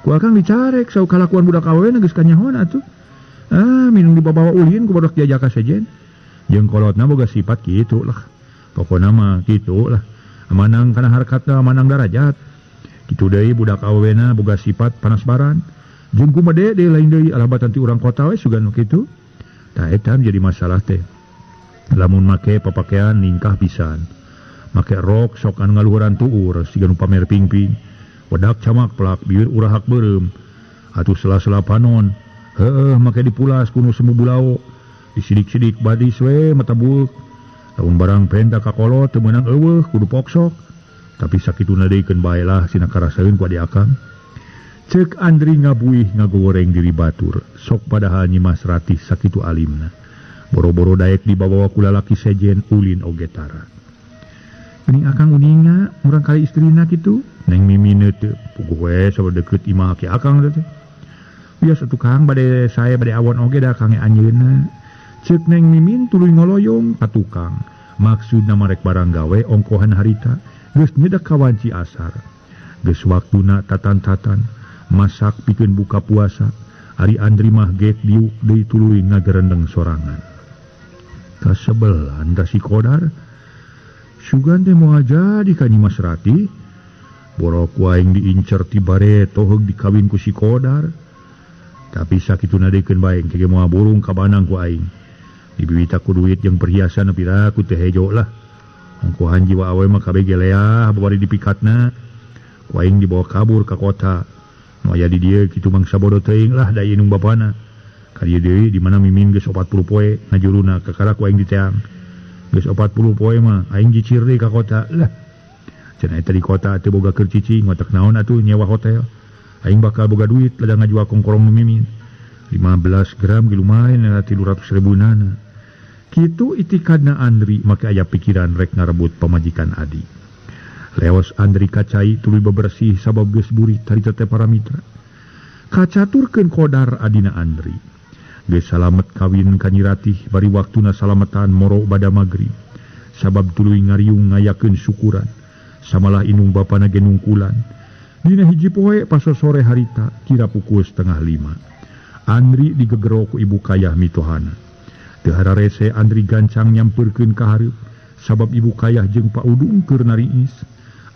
Ku akang dicarek saur kalakuan budak awewe geus kanyahoan atuh. Ah minum dibawa ulin ku budak jajaka sejen. Jeung kolotna boga sifat kitu lah. Pokona mah kitu lah. Manang kana harkatna manang darajat. Kitu deui budak awewena boga sifat panas baran. Jeung kumede deui lain deui alabatan ti urang kota we sugan nu kitu. Tah eta jadi masalah teh. Lamun make papakean ningkah pisan. Make rok sok anu ngaluhuran tuur siga nu pamer pingping. Wedak camak plak bibir urahak beureum. Atuh sela-sela panon. Heueuh make dipulas ku nu semu bulao. Disidik-sidik badis we mata buuk. Lamun barang penta ka kolot teu meunang eueuh kudu poksok. Tapi sakituna deui keun bae lah sina karasaeun ku adi akang. Ceuk Andri ngabuih ngagoreng diri batur. Sok padahal Nyi Mas Ratih sakitu alimna. Boro-boro daek dibawa ku lalaki sejen ulin oge tara. Geuning akang uninga murang kali istrina kitu. Neng Mimin teu puguh we sabab deukeut imah ki akang teh. Biasa tukang bade sae bade awon oge da kange anjeunna. Ceuk Neng Mimin tuluy ngoloyong ka tukang. Maksudna marek barang gawe ongkohan harita geus nyedek kawanci asar. Geus waktuna tatan-tatan masak pikeun buka puasa. Ari Andri mah gek diuk deui tuluy ngagerendeng sorangan. Kasebelan da si Kodar. Sugan teh moal jadi ka Nyi Mas Ratih. Borok aing diincer ti bareto heug dikawin ku si Kodar. Tapi sakituna deui keun bae engke ge moal burung kabanang ku aing. Dibiwita ku duit jeung perhiasan pira ku teu hejo lah. Ongkohan jiwa awe mah kabeh ge leah bari dipikatna. Ku aing dibawa kabur ka kota. Nu aya di dieu kitu mangsa bodoh teuing lah da ieu indung bapana. Ka dieu deui di mana Mimin geus 40 poe ngajuruna kakara ku aing diteang. Geus 40 poe mah aing jicir deui ka kota lah. Cenah eta di kota teu boga keur cicing ngotak naon atuh nyewa hotel. Aing bakal boga duit ladang ngajual kongkorong Mimin. 15 gram ge lumayan 300 ribunana. Kitu itikadna Andri make aya pikiran rek ngarebut pamajikan adi. Leos Andri kacai tuluy bebersih sabab geus burit harita teh para mitra. Kacaturkeun Kodar adina Andri. Geus salamet kawin ka Nyi Ratih bari waktuna salametan moro bada magrib. Sabab tuluy ngariung ngayakeun syukuran. Samalah indung bapana ge nungkulan. Dina hiji poe pasosore harita kira pukul 4:30. Andri digegero ku ibu kayah mitohana. Teu hararese Andri gancang nyampeurkeun ka hareup sabab ibu kayah jeung Pak Udung keur nariis.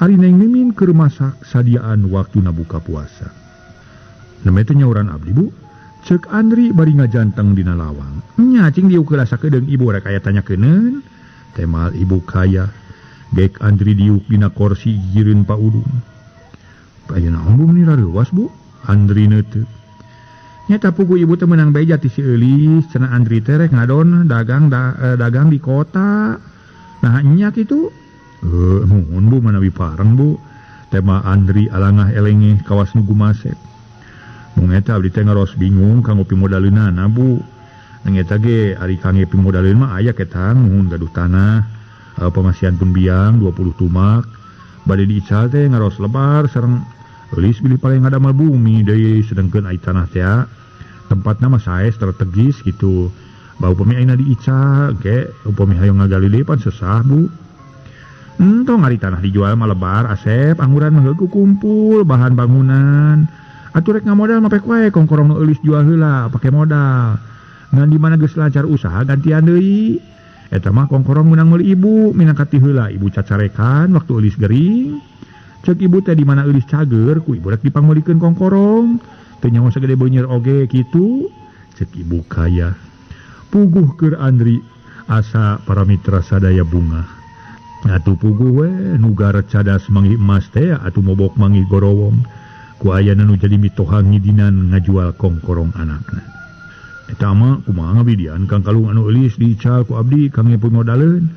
Ari Neng Mimin keur masak sadiaan waktuna buka puasa. Nembe teh nyauran abdi bu. Cek Andri bari ngajanteng dina lawang. Nya cing diuk heula sakedeung ibu rek aya tanyakeuneuun. Temal ibu kaya. Gek Andri diuk dina korsi gigireun Pak Udung. Aya naon bu meuni rareuwas bu? Andri neuteuk. Nyata pugu ibu teh meunang beja ti si Eulis, cenah Andri teh rek ngadon dagang dagang di kota. Nah nya kitu. Nuhun bu manawi pareng bu. Tema Andri alangah elengeh kawas nu gumasep. Mung eta abdi teh ngaros bingung kanggo pimodaleunana bu. Nang eta ge ari kangge pimodaleun mah aya ketang nuhun gaduh tanah, pamasihan pun biang 20 tumak. Bade diical teh ngaros lebar sareng Eulis bilih paling ngadamel bumi deui sedengkeun ai tanah teh tempatna mah sae strategis gitu. Bau upami ayeuna diical ge upami hayang ngagali deui pan sesah bu. Entong ari tanah dijual mah lebar asep angguran mah heueuh kumpul bahan bangunan. Atuh rek ngamodal mah pek wae kongkorong nu eulis jual heula pake modal. Ngan di mana geus lancar usaha gantian deui. Eta mah kongkorong meunang meuli ibu minangka ti heula ibu cacarekan waktu eulis gering. Cek ibu teh di mana eulis cager ku ibu rek dipangmeulikeun kongkorong. Teu nyaho sagede beunyer oge kitu. Cek ibu kaya. Puguh keur Andri asa para mitra sadaya bunga. Atuh puguh we nugar cadas manggih emas teh atuh mobok manggih gorowong. Ku ayana nu jadi mitoha ngidinan ngajual kongkorong anakna. Eta mah kumaha ngabidian kang kalung anu eulis diical ku abdi kangge pimodaleun.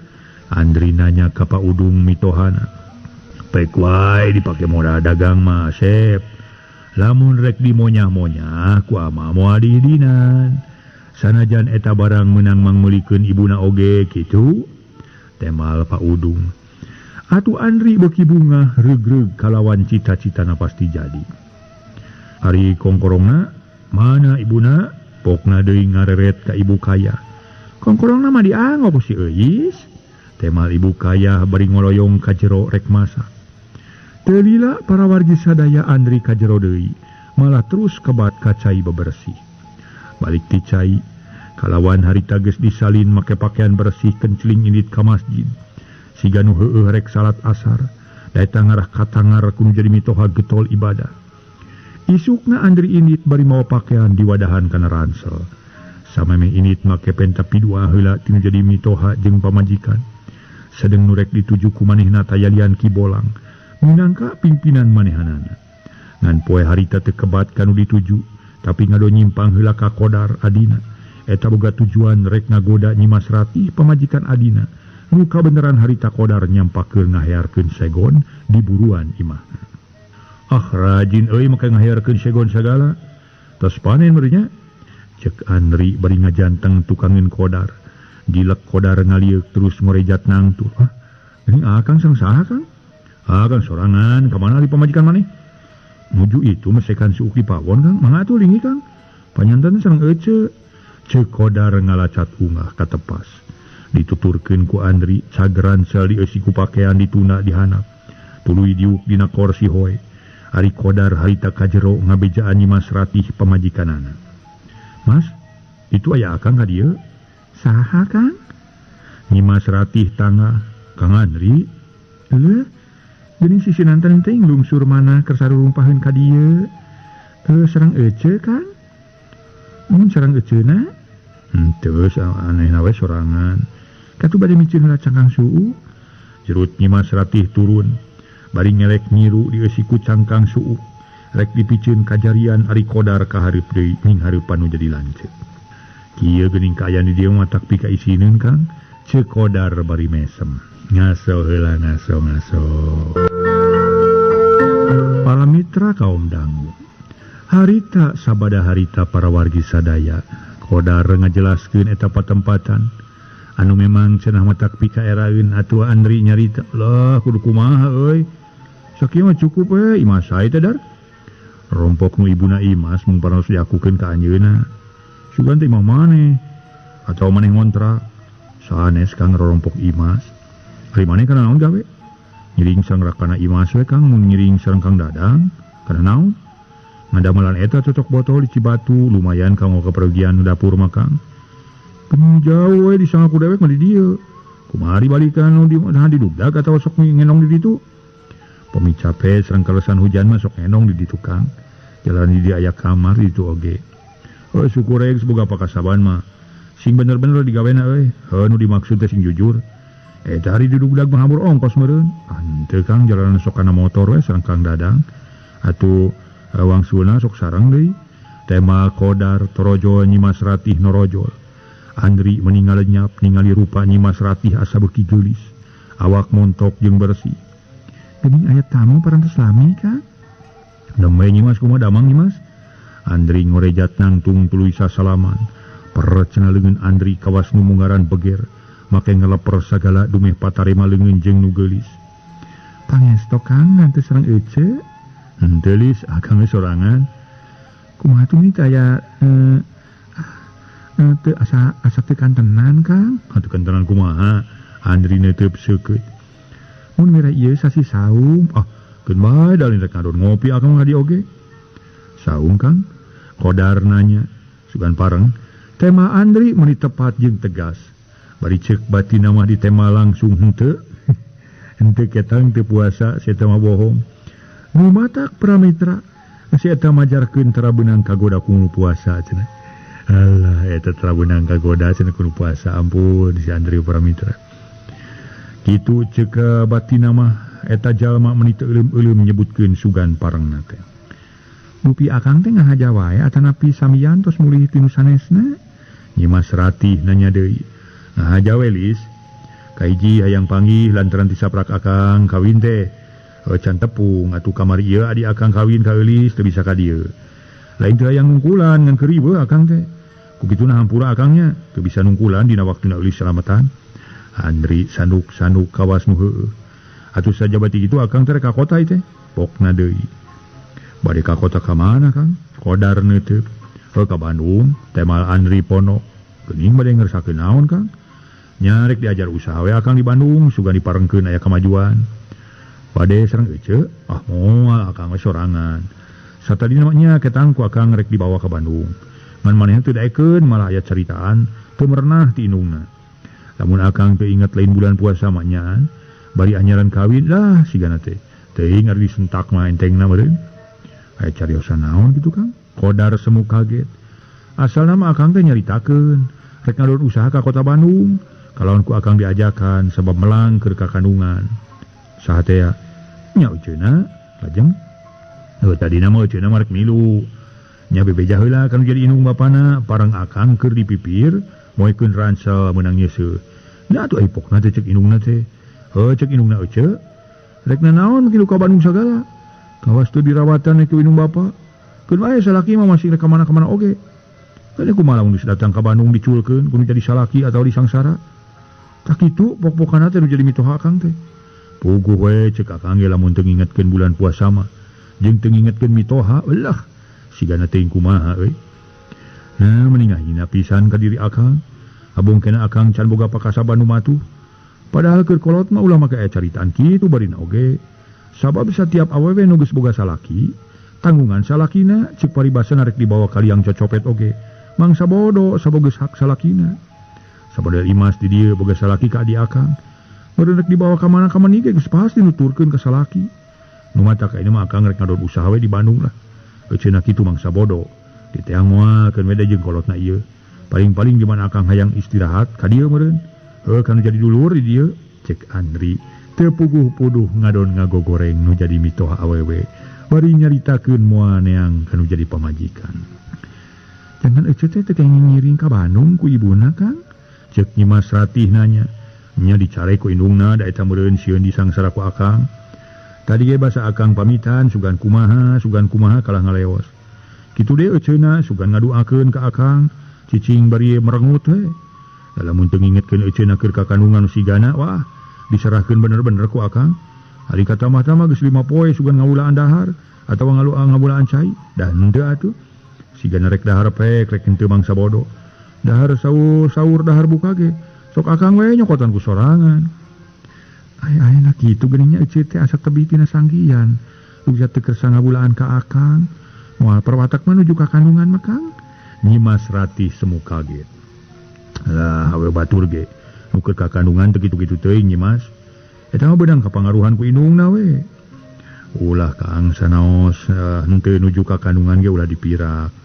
Andri nanya ka Pak Udung mitohana. Pek wae dipake modal dagang mah sep. Lamun rek dimonyah-monyah ku ama moal diidinan. Sanajan eta barang meunang mangmeulikeun ibuna oge kitu. Temal Pak Udung. Atuh Andri beuki bungah regreg kalawan cita-citana pasti jadi. Ari kongkorongna mana ibuna? Pokna deui ngareret ka ibu kaya. Kongkorongna mah diango ku si Euis. Temal ibu kaya bari ngoloyong ka jero rek masak. Teu lila para wargi sadaya Andri ka jero deui, malah terus kebat ka cai bebersih. Balik ti cai, kalawan harita geus disalin make pakaian bersih kenceling indit ka masjid. Siga nu heueuh rek salat asar, daeta ngarah katangar ku nu jadi mitoha getol ibadah. Isukna Andri indit bari mawa pakaian diwadahan kana ransel. Samemeh indit make penta pidua heula ti nu jadi mitoha jeung pamajikan. Sadeng nu rek dituju ku manehna tayalian Ki Bolang, minangka pimpinan manehanana. Ngan poe harita teu kebat ka nu dituju, tapi ngado nyimpang heula ka Kodar adina. Eta boga tujuan rek ngagoda Nyimas Ratih pamajikan adina. Nu kabeneran harita Kodar nyampakeun ngahearkeun segon di buruan imahna. Ah rajin euy make ngahearkeun segon sagala. Tos panen meureun nya. Cek Andri bari ngajanteng tukangeun Kodar. Gilek Kodar ngalieuk terus ngorejat nangtu. Ah, ini akang sang saha Kang? Akang sorangan, ka mana di pamajikan maneh? Nuju itu mesekan suuk di pawon Kang. Mangga atuh linggih Kang. Panyanten sareng ece. Cek Kodar ngalacat ungah katepas. Dituturkeun ku Andri cageran sel dieusi ku pakean dituna dihanap. Tuluy diuk dina korsi hoe. Ari Kodar harita ka jero ngabejaan Nyimas Ratih pamajikanana. Mas, itu aya akang ka dieu? Saha Kang? Nyimas Ratih tangah, Kang Andri. Leuh, geuning si sinanten teh lungsur mana keur sarurumpaheun ka dieu? Sareng ece Kang? Mun sareng eceuna? Henteu anehna we sorangan. Katuh bade miceun heula cangkang suuk. Jerut Nyimas Ratih turun. Bari ngelek nyiru dieusi ku cangkang suuk. Rek dipiceun kajarian ari Kodar ka hareup deui ning hareupan nu jadi lanceuk. Kieu geuning kaayaan di dieu mah tak pika isineun Kang. Ceuk Kodar bari mesem. Ngaso heula ngaso ngaso. Para mitra kaum dangu. Harita sabada harita para wargi sadaya. Kodar ngajelaskeun eta patempatan anu memang cenah mah tak pika eraeun atuh Andri nyarita. Lah kudu kumaha euy. Sakieu mah cukup we imah sae teh dar. Rompok nu ibuna Imas mung parantos diakukeun ka anjeunna. Sugan teh imah maneh atawa maneh ngontrak. Sanes Kang rorompok Imas. Ari maneh kana naon gawe? Ngiring sareng rakana Imas we Kang, mun ngiring sareng Kang Dadang kana naon? Ngadamelan eta cocok botol di Cibatu lumayan kanggo kepergian dapur mah Kang. Keun jauh we disangka ku dewek mah di dieu. Kumaha dibalikan nu di nah didugdag atawa sok ngenong di ditu? Pami cape sareng kalesan hujan mah sok ngenong di ditu Kang. Jalan di dieu aya kamar di ditu oge. Heuh syukur geus boga pakasaban mah. Sing bener-bener digawena euy. Heuh nu dimaksud teh sing jujur. Eta hari duduk-dudag mah hambur ongkos meureun. Henteu Kang jalanan sok kana motor we sareng Kang Dadang. Atuh wangsulna sok sareng deui. Tema Kodar torojol Nyimas Ratih norojol. Andri meninggal lenyap ningali rupa Nyimas Ratih asa beuki geulis. Awak montok jeung bersih. Geuning aya tamu parantos lami Kang. Nembe Nyimas kumaha damang Nyimas? Andri ngorejat nangtung tuluy sasalaman. Percena leungeun Andri kawas nu munggaran beger. Make ngeleper sagala dumeh patarima leungeun jeung nu geulis. Pangesto Kang ngantos sareng ece? Henteu lis akang we sorangan. Kumaha tuh nih aya teu asa asa teu kantenan Kang. Atuh kantenan kumaha? Andri neuteub seukeut. Mun mira ieu sasi saum, ah keun bae da lain rek ngadon ngopi akang mah di oge. Saum Kang? Kodar nanya, sugan pareng. Tema Andri meuni tepat jeung tegas. Bari ceuk batin mah ditema langsung henteu. Henteu ketang teu puasa, si eta mah bohong. Nu matak Pramitra, si eta majarkeun tara beunang kagoda ku nu puasa cenah. Alah, eta tara beunang kagoda cenah ku nu puasa, ampun si Andri Pramitra. Kitu ceuk batin mah eta jalma meuni teu euleum-euleum nyebutkeun sugan parengna teh. Mupi akang teh ngahaja wae atanapi samian tos mulih ti nu sanesna? Nyimas Ratih nanya deui. Ngahaja we lis. Kahiji hayang panggih lantaran tisaprak akang kawin teh. Can tepung atuh kamari ieu adi akang kawin ka Eulis teu bisa ka dieu. Lain teu hayang nungkulan ngan keur akang teh. Ku kituna hampura akangnya teu bisa nungkulan dina waktuna Eulis salamatan. Andri sanduk-sanduk kawas nu heueuh. Atuh sajabati kitu akang teh rek ka kota ieu teh. Pokna deui. Bade ka kota ka mana Kang? Kodar neuteub. Heuh ka Bandung, temal Andri Pono. Geuning bade ngersakeun naon Kang? Nyarek diajar usaha we akang di Bandung, sugan diparengkeun aya kamajuan. Bade sareng ece, ah moal akang we sorangan. Satadina mah nya ketang ku akang rek dibawa ka Bandung. Ngan manehna teu daekeun malah aya caritaan teu merenah ti indungna. Lamun akang teu inget lain bulan puasa mah nyaan, bari anyaran kawin lah sigana teh. Teuing ari disentak mah entengna meureun. Aya cariosan naon kitu Kang? Kodar semu kaget. Asalna mah akang teh nyaritakeun rek ngadon usaha ka kota Bandung. Kalawan ku akang diajakan sabab melang keur ka kandungan. Saha teh ya? Nya euceuna lajeng. Heuh tadina mah euceuna mah rek milu. Nya bebeja heula kanu jadi indung bapana, parang akang keur dipipir moekeun ransel meunang nyeuseuh. Nya atuh ai pokna teh ceuk indungna teh. Heuh ceuk indungna euceu. Rek nanaon kitu ka Bandung sagala. Kawas teu dirawatan ku indung bapa. Keun wae salaki mah masih rek ka mana-mana oge. Keun kumaha lamun geus datang ka Bandung diculkeun kudu jadi salaki atawa disangsara. Tak kitu pok-pokana teh nu jadi mitoha akang teh. Puguh we ceuk akang ge lamun teu ngingetkeun bulan puasa mah jeung teu ngingetkeun mitoha, eulah sigana teuing kumaha euy. Nah mending hina pisan ka diri akang. Abong kena akang can boga pakasaban nu matuh. Padahal keur kolot mah ulah make aya caritaan kitu barina oge. Sabab satiap awewe nu geus boga salaki, tanggungan salakina ceuk paribasa rek dibawa ka liang cocopet oge. Mangsa bodo sabab geus hak salakina. Sabada Imas di dieu boga salaki ka adi akang. Meureun rek dibawa ka mana-ka mana ge geus pasti nuturkeun ka salaki. Nu matak ieu mah akang rek ngadon usaha we di Bandung lah. Eceuna kitu mangsa bodo. Diteang moal keun we jeung kolotna ieu. Paling-paling di mana akang hayang istirahat ka dieu meureun. Heuh kanu jadi dulur di dieu cek Andri. Teu puguh-puduh ngadon ngagogoreng nu jadi mitoha awewe. Bari nyaritakeun moal neang kanu jadi pamajikan. Jangan ece teh teu ngiring ka Bandung ku ibuna Kang. Cek Nyimas Ratih nanya. Nya dicare ku indungna da eta meureun sieun disangsara ku akang. Tadi ge basa akang pamitan sugan kumaha kalah ngaleos. Kitu deui eceuna sugan ngaduakeun ka akang, cicing bari merengut we. Lamun teu ngingetkeun eceuna keur ka kandungan sigana, wah diserahkeun bener-bener ku akang. Ari katamah-tamah geus 5 poe sugan ngawulaan dahar atawa ngaluaan cai, da henteu atuh. Sigana rek dahar pek rek henteu mangsa bodo. Dahar sahur dahar buka ge sok akang we nyokotan ku sorangan. Ai-ai na kitu geuning nya ece teh asa tebih tina sanggian. Uja teu kersa ngabulaan ka akang. Moal perwatak mah nuju ka kandungan mah Kang. Nyimas Ratih semu kaget. Lah awe batur ge nu keur ka kandungan teu kitu-kitu teuing Nyimas. Eta mah beunang kapangaruhan ku indungna we. Ulah Kang sanaos henteu nuju ka kandungan ge ulah dipirak.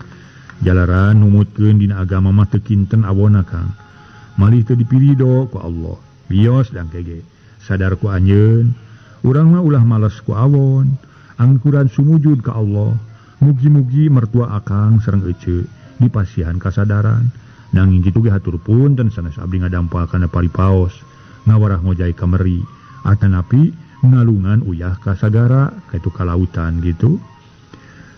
Jalaran numutkeun dina agama mah teu kinten awona Kang. Malih teu dipirido ku Allah. Bios dang kege. Sadar ku anjeun, urang mah ulah males ku awon, angkuran sumujud ka Allah. Mugi-mugi mertua akang sareng ece dipasihan kasadaran. Nanging kitu ge hatur punten sanes abdi ngadampa kana paripaos, ngawarah ngojay kameri, atanapi ngalungan uyah ka sagara kaitu ka lautan gitu.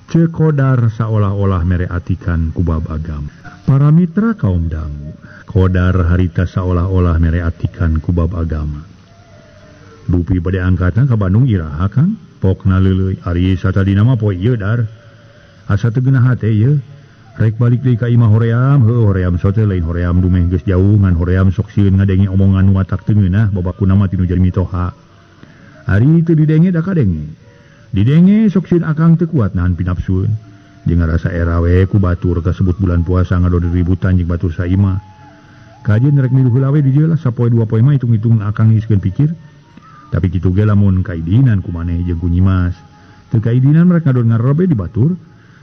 Ceuk Kodar saolah-olah mere atikan ku bab agama. Para mitra kaum dangu, Kodar harita saolah-olah mere atikan ku bab agama. Dupi bade angkatan ka Bandung iraha Kang? Pokna leuleui ari satadina mah poe ieu dar. Asa teu geunah hate ieu. Rek balik deui ka imah hoream, heuh hoream sote lain hoream dumeh geus jauh ngan hoream sok sieun ngadenge omongan nu matak teu ngeunah babakuna mah tinu jadi mitoha. Ari teu didenge da kadenge. Didenge sok sieun akang teu kuat nahan pinapsueun. Jeung ngarasa era we ku batur kasebut bulan puasa ngadon ributan jeung batur saimah. Kajeun rek milu heula we di dieu lah sapoe dua poe mah hitung-hitung akang iskeun pikir. Tapi kitu ge lamun kaidinan ku maneh jeung ku Nyimas. Teu kaidinan mereka ngadon ngarobe di batur.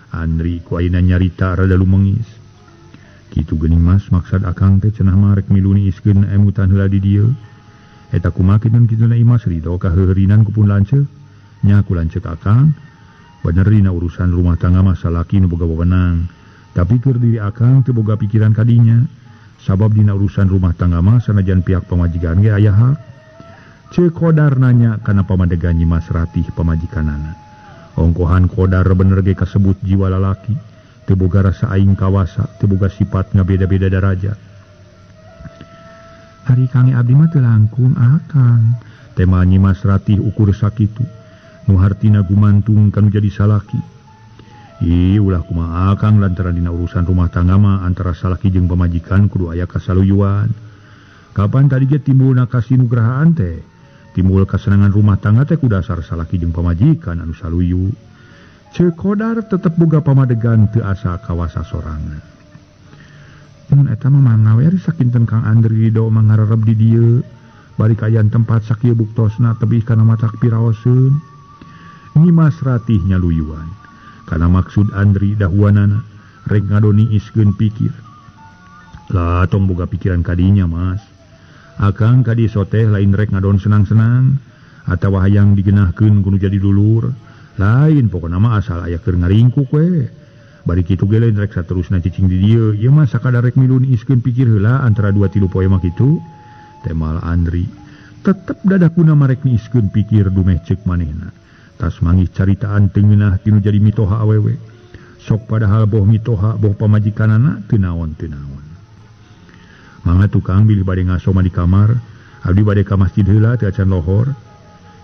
Andri ku ayeuna nyarita rada lumengis. Kitu geuning Mas maksad akang teh cenah mah rek milu niiskeun emutan heula di dieu. Eta kumaha kitu kituna Imas ridho ka heureurinan ku pun lanceuk. Nya ku lanceuk akang. Bener dina urusan rumah tangga mah salaki nu boga wewenang. Tapi keur diri akang teu boga pikiran kadinya. Sabab dina urusan rumah tangga mah sanajan pihak pamajikan ge aya hak. Ceuk Kodar nanya kana pamadegan Nyimas Ratih pamajikanana. Ongkohan Kodar bener ge kasebut jiwa lalaki, teu boga rasa aing kawasa, teu boga sifat ngabeda-beda darajat. Ari kange abdi mah teu langkung akang. Tema Nyimas Ratih ukur sakitu, nu hartina gumantung kanu jadi salaki. Ih ulah kumaha akang lantaran dina urusan rumah tangga mah antara salaki jeung pamajikan kudu aya kasaluyuan. Kapan tadi ge timbulna kasinugrahaan teh? Timbul kasenangan rumah tangga teh ku dasar salaki jeung pamajikan anu saluyu. Ceuk Kodar tetep boga pamadegan teu asa kawasa sorangan. Mun eta mah mangga we ari sakinten Kang Andri ridho mangarerep di dieu. Bari kaayaan tempat sakieu buktosna tebih kana matak piraoseun. Nyimas Ratih nyaluyuan. Kana maksud Andri dahuanana rek ngadoni iskeun pikir. Lah tong boga pikiran kadinya Mas. Akang kadi soteh lain rek ngadon senang-senang atawa hayang digenahkeun kudu jadi dulur. Lain pokona mah asal aya keur ngaringkuk we. Bari kitu ge lain rek saterusna cicing di dieu. Ieu mah sakadar rek milu niiskeun pikir heula antara 2 3 poe mah kitu. Temal Andri tetep dadakuna marek niiskeun pikir dumeh ceuk manehna. Tas mangih caritaan teu ngeunah tinu jadi mitoha awewe. Sok padahal boh mitoha boh pamajikanana teu naon-teu naon. Mangga tukang bilih bade ngaso mah di kamar, abdi bade ka masjid heula teu acan lohor.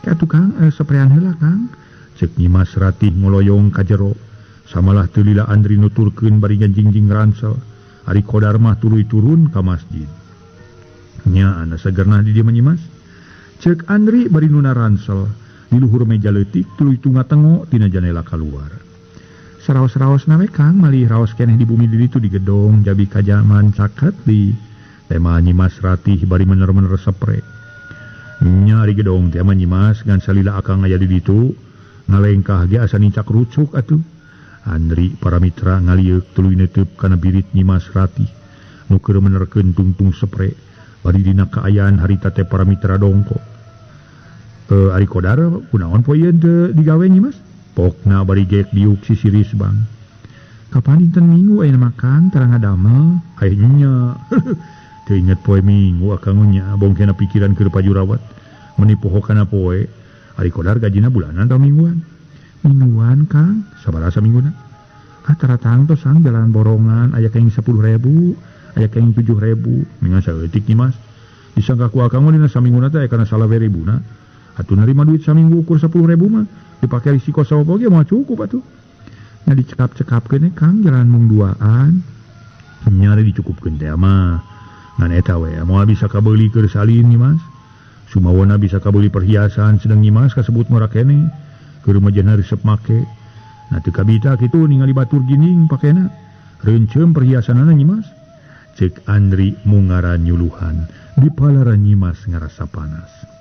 Ka tukang saprean heula Kang. Ceuk Nyimas Ratih ngoloyong ka jero. Samalah teu lila Andri nuturkeun bari nganjingjing ransel. Ari Kodar mah tuluy turun ka masjid. Nya ana sagernah di dieu mah Nyimas. Ceuk Andri bari nuna ransel di luhur meja leutik tuluy tunga-tengo tina janela kaluar. Saraos-raosna we Kang malih raos keneh di bumi di ditu di gedong jabi kajaman caket di tema Nyimas Ratih bari mener-mener sepre. Nya ari gedong teh mah Nyimas ngan salila akang aya di ditu ngalengkah ge asa nincak rucuk atuh. Andri para mitra ngalieuk tuluy neuteub kana birit Nyimas Ratih nu keur menerkeun tungtung sepre bari dina kaayaan harita teh para mitra dongko. Ari Kodar kunaon poe ieu teu digawe Nyimas? Pokna bari geek diuk sisiris bang. Kapan dinten Minggu ayeuna mah Kang tara ngadamel? Aya nya. Teu inget poe Minggu akang nya bongkena pikiran keur pajurawat. Meuni poho kana poe. Ari Kodar gajina bulanan atau mingguan? Mingguan Kang, sabaraha samingguna? Ah tara tangtos Kang jalan borongan aya kenging 10.000, aya kenging 7.000. Mingan saeutik Nyimas. Disangka ku akang mah dina samingguna teh aya kana 20.000-na. Atuh nerima duit saminggu ukur 10.000 mah dipake risiko saopo ge moal cukup atuh. Nya dicekap-cekapkeun Kang jalan mung duaan. Nya dicukupkeun teh mah. Ngan eta we moal bisa kabeuli keur salin Nyimas. Sumawona bisa kabeuli perhiasan sedang Nyimas kasebut ngora keneh. Keur majana resep make. Nah teu kabita kitu ningali batur gining pakena. Reunceum perhiasanana Nyimas. Ceuk Andri mungaran nyuluhan di palaran Nyimas ngarasa panas.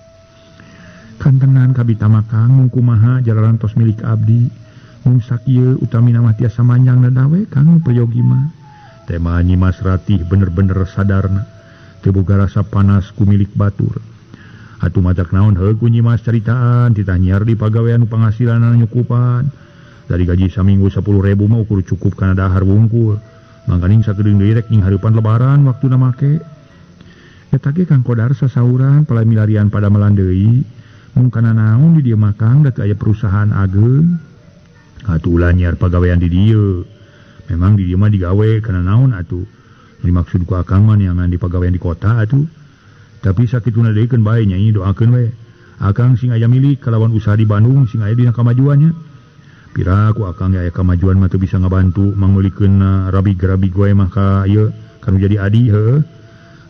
Kantenan kabita mah Kang mung kumaha jalaran tos milik abdi. Mung sakieu utamina mah tiasa manjang dawe Kang peryogi mah. Tema Nyi Mas Ratih bener-bener sadarna. Teu boga rasa panas ku milik batur. Atuh matak naon heuh ku Nyi Mas caritaan titah nyiar di pagawean penghasilan nyukupan. Dari gaji saminggu 10.000 mah ukur cukup kana dahar wungkul. Mangkaning sakedeung deui rek nying hareupan lebaran waktuna make. Eta ge Kang Kodar sasauran palamilarian pada melan deui. Mung kana naon di dieu mah Kang da teu aya perusahaan ageung. Atuh ulah nyiar pagawean di dieu. Memang di dieu mah digawe kana naon atuh. Dimaksud ku akang mah neangan di pagawean di kota atuh. Tapi sakituna deui keun bae nya doakeun we. Akang sing aya milik kalawan usaha di Bandung sing aya dina kamajuannya. Pira ku akang aya kamajuan mah teu bisa ngabantu mangulikeun rabig-rabig wae mah ka ieu kanu jadi adi heueuh.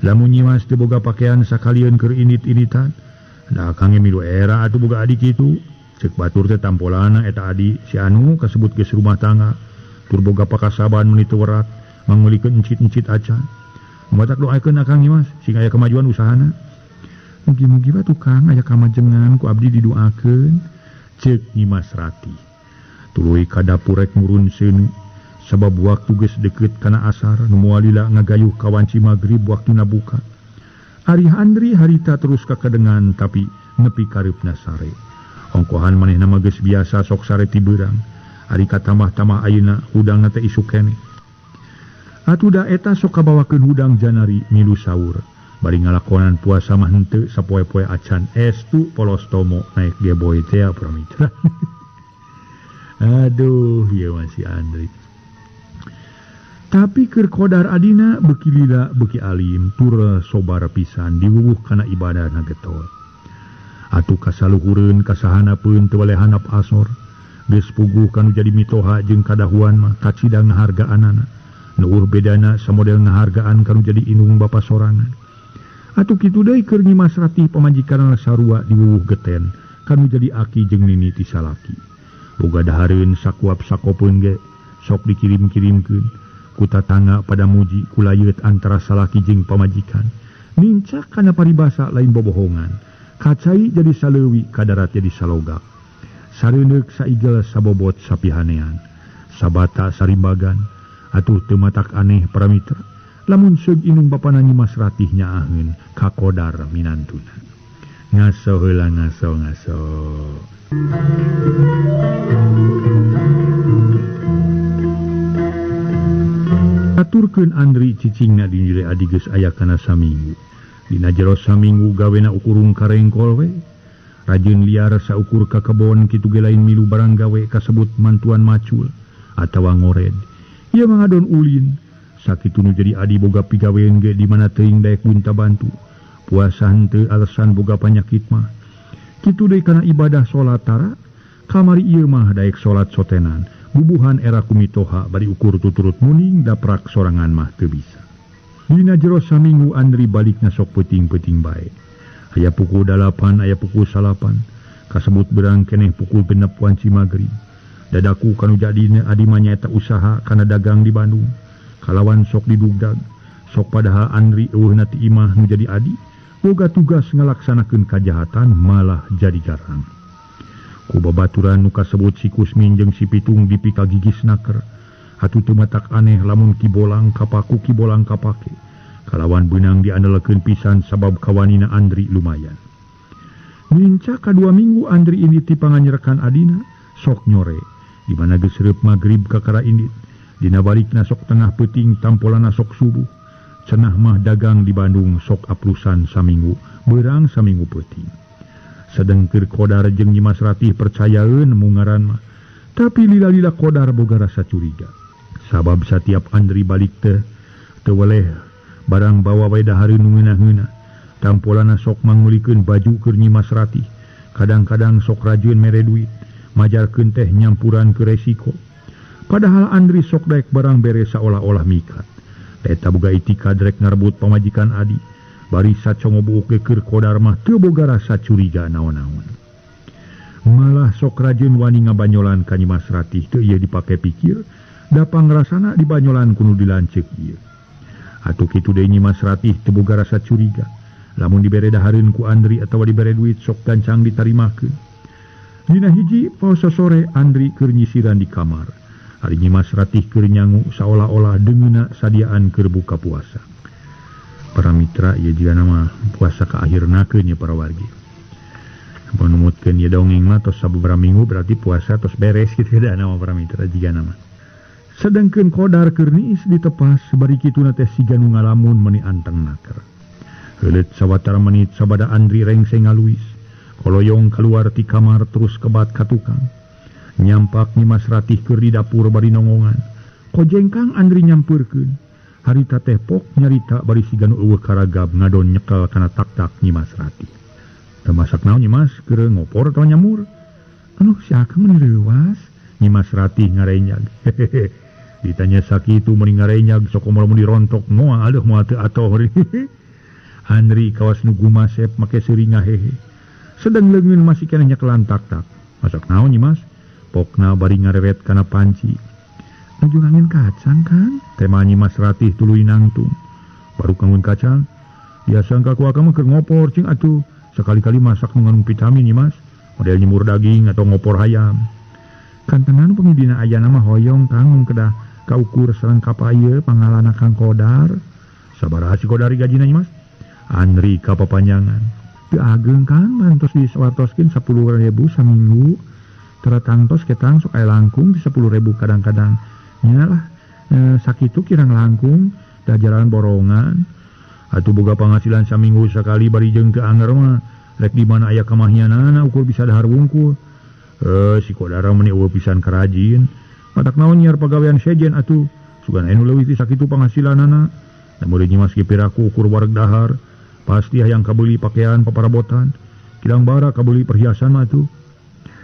Lamun Nyi Mas teu boga pakaian sakalieun keur init-initan. Da akang ge milu era atuh boga adi kitu. Ceuk batur teh tampolana eta adi si anu kasebut geus rumah tangga. Tur boga pakasaban meuni teu werat mangulikeun encit-encit acan. Matak doakeun akang Nyi Mas sing aya kamajuan usahana. Mugi-mugi bae tukang aya kamajengan ku abdi didoakeun. Ceuk Nyi Mas Ratih. Tuluy ka dapur rek murun seuneu. Sabab waktu geus deukeut kana asar nu moal lila ngagayuh ka wanci magrib waktuna buka. Ari Andri harita terus kakedengan tapi nepi kareupna sare. Ongkohan manehna mah geus biasa sok sare ti beurang. Ari katambah-tambah ayeuna hudangna teh isuk keneh. Atuh da eta sok kabawakeun hudang janari milu saur. Bari ngalakonan puasa mah henteu sapoe-poe acan estu polos tomo naik geboy teh pramitra. Aduh, ieu mah si Andri. Tapi keur Kodar adina beuki lila beuki alim tur sobar pisan diwuwuh kana ibadahna getol. Atuh kasaluhureun kasahanapeun teu weleh handap asor. Geus puguh kanu jadi mitoha jeung kadahuan mah kacida ngahargaanana. Nuuh bedana samodel ngahargaan kanu jadi indung bapa sorangan. Atuh kitu deui keur Nyi Mas Ratih pamajikanna sarua diwuwuh geten kanu jadi aki jeung nini ti salaki. Boga dahareun sakuap sakopeun ge sok dikirim-kirimkeun. Ku tatangga pada muji kulayeut antara salaki jeung pamajikan. Nincak kana paribasa lain bobohongan. Kacai jadi saleuwi kadarat jadi salogak. Sareuneuk saigel sabobot sapihanean. Sabata sarimbagan. Atuh teu matak aneh paramitra. Lamun seug indung bapana Nyi Mas Ratih nyaaheun ka Kodar minantuna. Ngaso heula ngaso ngaso. Aturkeun Andri cicingna di jere adi geus aya kana saminggu. Dina jero saminggu gawena ukurung karengkol we. Rajin liar saukur ka kebon kitu ge lain milu barang gawe kasebut mantuan macul atawa ngored. Ieu mah ngadon ulin. Sakitu nu jadi adi boga pigawean ge di mana teuing daek gunta bantu. Puasa henteu alasan boga panyakit mah. Kitu deui kana ibadah salat tara. Kamari ieu mah daek salat sotenan. Bubuhan era kumitoha bari ukur tuturut muning daprak sorangan mah teu bisa. Dina jero saminggu Andri balikna sok peuting-peuting bae. Aya pukul 8, aya pukul 9. Kasebut berang keneh pukul 6 wanci magrib. Dadaku kanu jadina adi mah nyaeta usaha kana dagang di Bandung. Kalawan sok didugdag. Sok padahal Andri eueuhna ti imah nu jadi adi, boga tugas ngalaksanakeun kajahatan malah jadi garang. Ku babaturan nu kasebut si Kusmin jeung si Pitung dipikagigis naker. Atuh teu matak aneh lamun Ki Bolang kapaku Ki Bolang kapake. Kalawan beunang diandalkeun pisan sabab kawanina Andri lumayan. Nincak kadua minggu Andri indit ti panganyerekan adina sok nyore. Di mana geus reup magrib kakara indit. Dina balikna sok tengah peuting tampolana sok subuh. Cenah mah dagang di Bandung sok aplusan saminggu, beurang saminggu peuting. Sedengkir Kodar jeung Nyi Mas Ratih percayaeun mungaran mah. Tapi lila-lila Kodar boga rasa curiga. Sabab satiap Andri balik teh teu weleh barang bawa wae dahareun nu ngeunah-ngeunah. Tampolana sok mangulikeun baju keur Nyi Mas Ratih. Kadang-kadang sok rajin mere duit, majarkeun teh nyampuran ke resiko. Padahal Andri sok daek barang bere saolah-olah mikat. Eta boga itikad rek ngarebut pamajikan adi. Bari sacongo buuk ge keur Kodar mah teu boga rasa curiga naon-naon. Malah sok rajin wani ngabanyolan ka Nyi Mas Ratih teu ieu dipake pikir, da pangrasana dibanyolan kudu dilanceuk ieu. Atuh kitu deui Nyi Mas Ratih teu boga rasa curiga. Lamun dibere dahareun ku Andri atawa dibere duit sok gancang ditarimakeun. Dina hiji poso sore Andri keur nyisiran di kamar. Ari Nyimas Ratih keur nyangu saolah-olah deungeuna sadiaan keur buka puasa. Para mitra ieu jiga nama puasa ka akhirnakeun nya para wargi. Panumutkeun ieu dongeng mah tos sababaraha minggu berarti puasa tos beres kitu da nama para mitra jiga nama. Sedangkeun Kodar keur niis ditepas bari kituna teh siga nu ngalamun meuni anteng naker. Heuleut sawatara menit sabada Andri rengse ngaluis. Koloyong keluar ti kamar terus kebat ka tukang. Nyampak Nyimas Ratih keur di dapur bari nongongan. Kojengkang Andri nyampeurkeun. Harita teh pok nyarita bari siga nu eueuh karagab ngadon nyekel kana tak-tak Nyimas Ratih. Teu masak naon Nyimas keur ngopor atawa nyamur? Anuh si akang meuni reuwas. Nyimas Ratih ngarenyag. Hehehe. Ditanya sakitu meuni ngarenyag sok komo lamun dirontok moal aleuh moal teu atoh. Andri kawas nu gumasep make seuri ngahehe. Sedang leungeun masih keneh nyekelan tak-tak. Masak naon Nyimas? Pokna bari ngareret kana panci. Nuju ngangin kacang kan? Tema Nyimas Ratih tuluy nangtung. Baru kangun kacang. Biasa ka ku akang mah keur ngopor cing atuh. Sekali-kali masak nu ngandung vitamin Nyimas. Model nyemur daging atau ngopor hayam. Kantenan pangidina ayana mah hoyong kang kedah kaukur sareng kapaye pangalana Kang Kodar. Sabaraha si Kodari gajina Nyimas? Andri kapapanjangan. Teu ageng kan mantos disawartoskeun 10.000 saminggu. Tara tangtos ketang sok aya langkung di 10.000 kadang-kadang. Nya lah sakitu kirang langkung da jalan borongan. Atuh boga panghasilan saminggu sakali bari jeung teu anger mah rek di mana aya kamahianana ukur bisa dahar wungkul. Si Kodara meuni eueuh pisan karajin. Matak naon nyiar pagawean sejen atuh. Sugan aya nu leuwih ti sakitu panghasilanana. Da meuli Nyimas ge piraku ukur wareg dahar. Pasti hayang kabeuli pakaian paparabotan. Kilang bara kabeuli perhiasan mah atuh.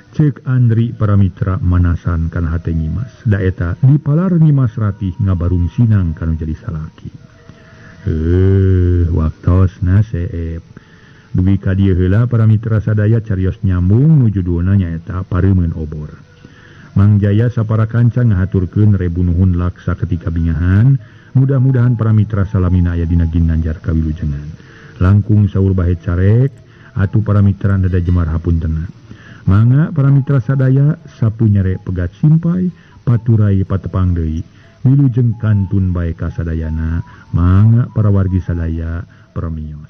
Cek Andri para mitra manasan kana hate Nyimas. Da eta dipalar Nyimas Ratih ngabarung sinang kanu jadi salaki. Waktosna seep. Dugi ka dieu heula para mitra sadaya carios nyambung nu judulna nyaeta Pareumeun Obor. Mang Jaya sapara kanca ngahaturkeun rebu nuhun laksa ketika bingahan. Mudah-mudahan para mitra salamina aya dina ginanjar kawilujengan. Langkung saur bahe carek atuh para mitra dada jemar hapuntena. Mangga para mitra sadaya sapu nyere pegat simpai paturai patepang deui. Wilujeng kantun bae kasadayana. Mangga para wargi sadaya permios.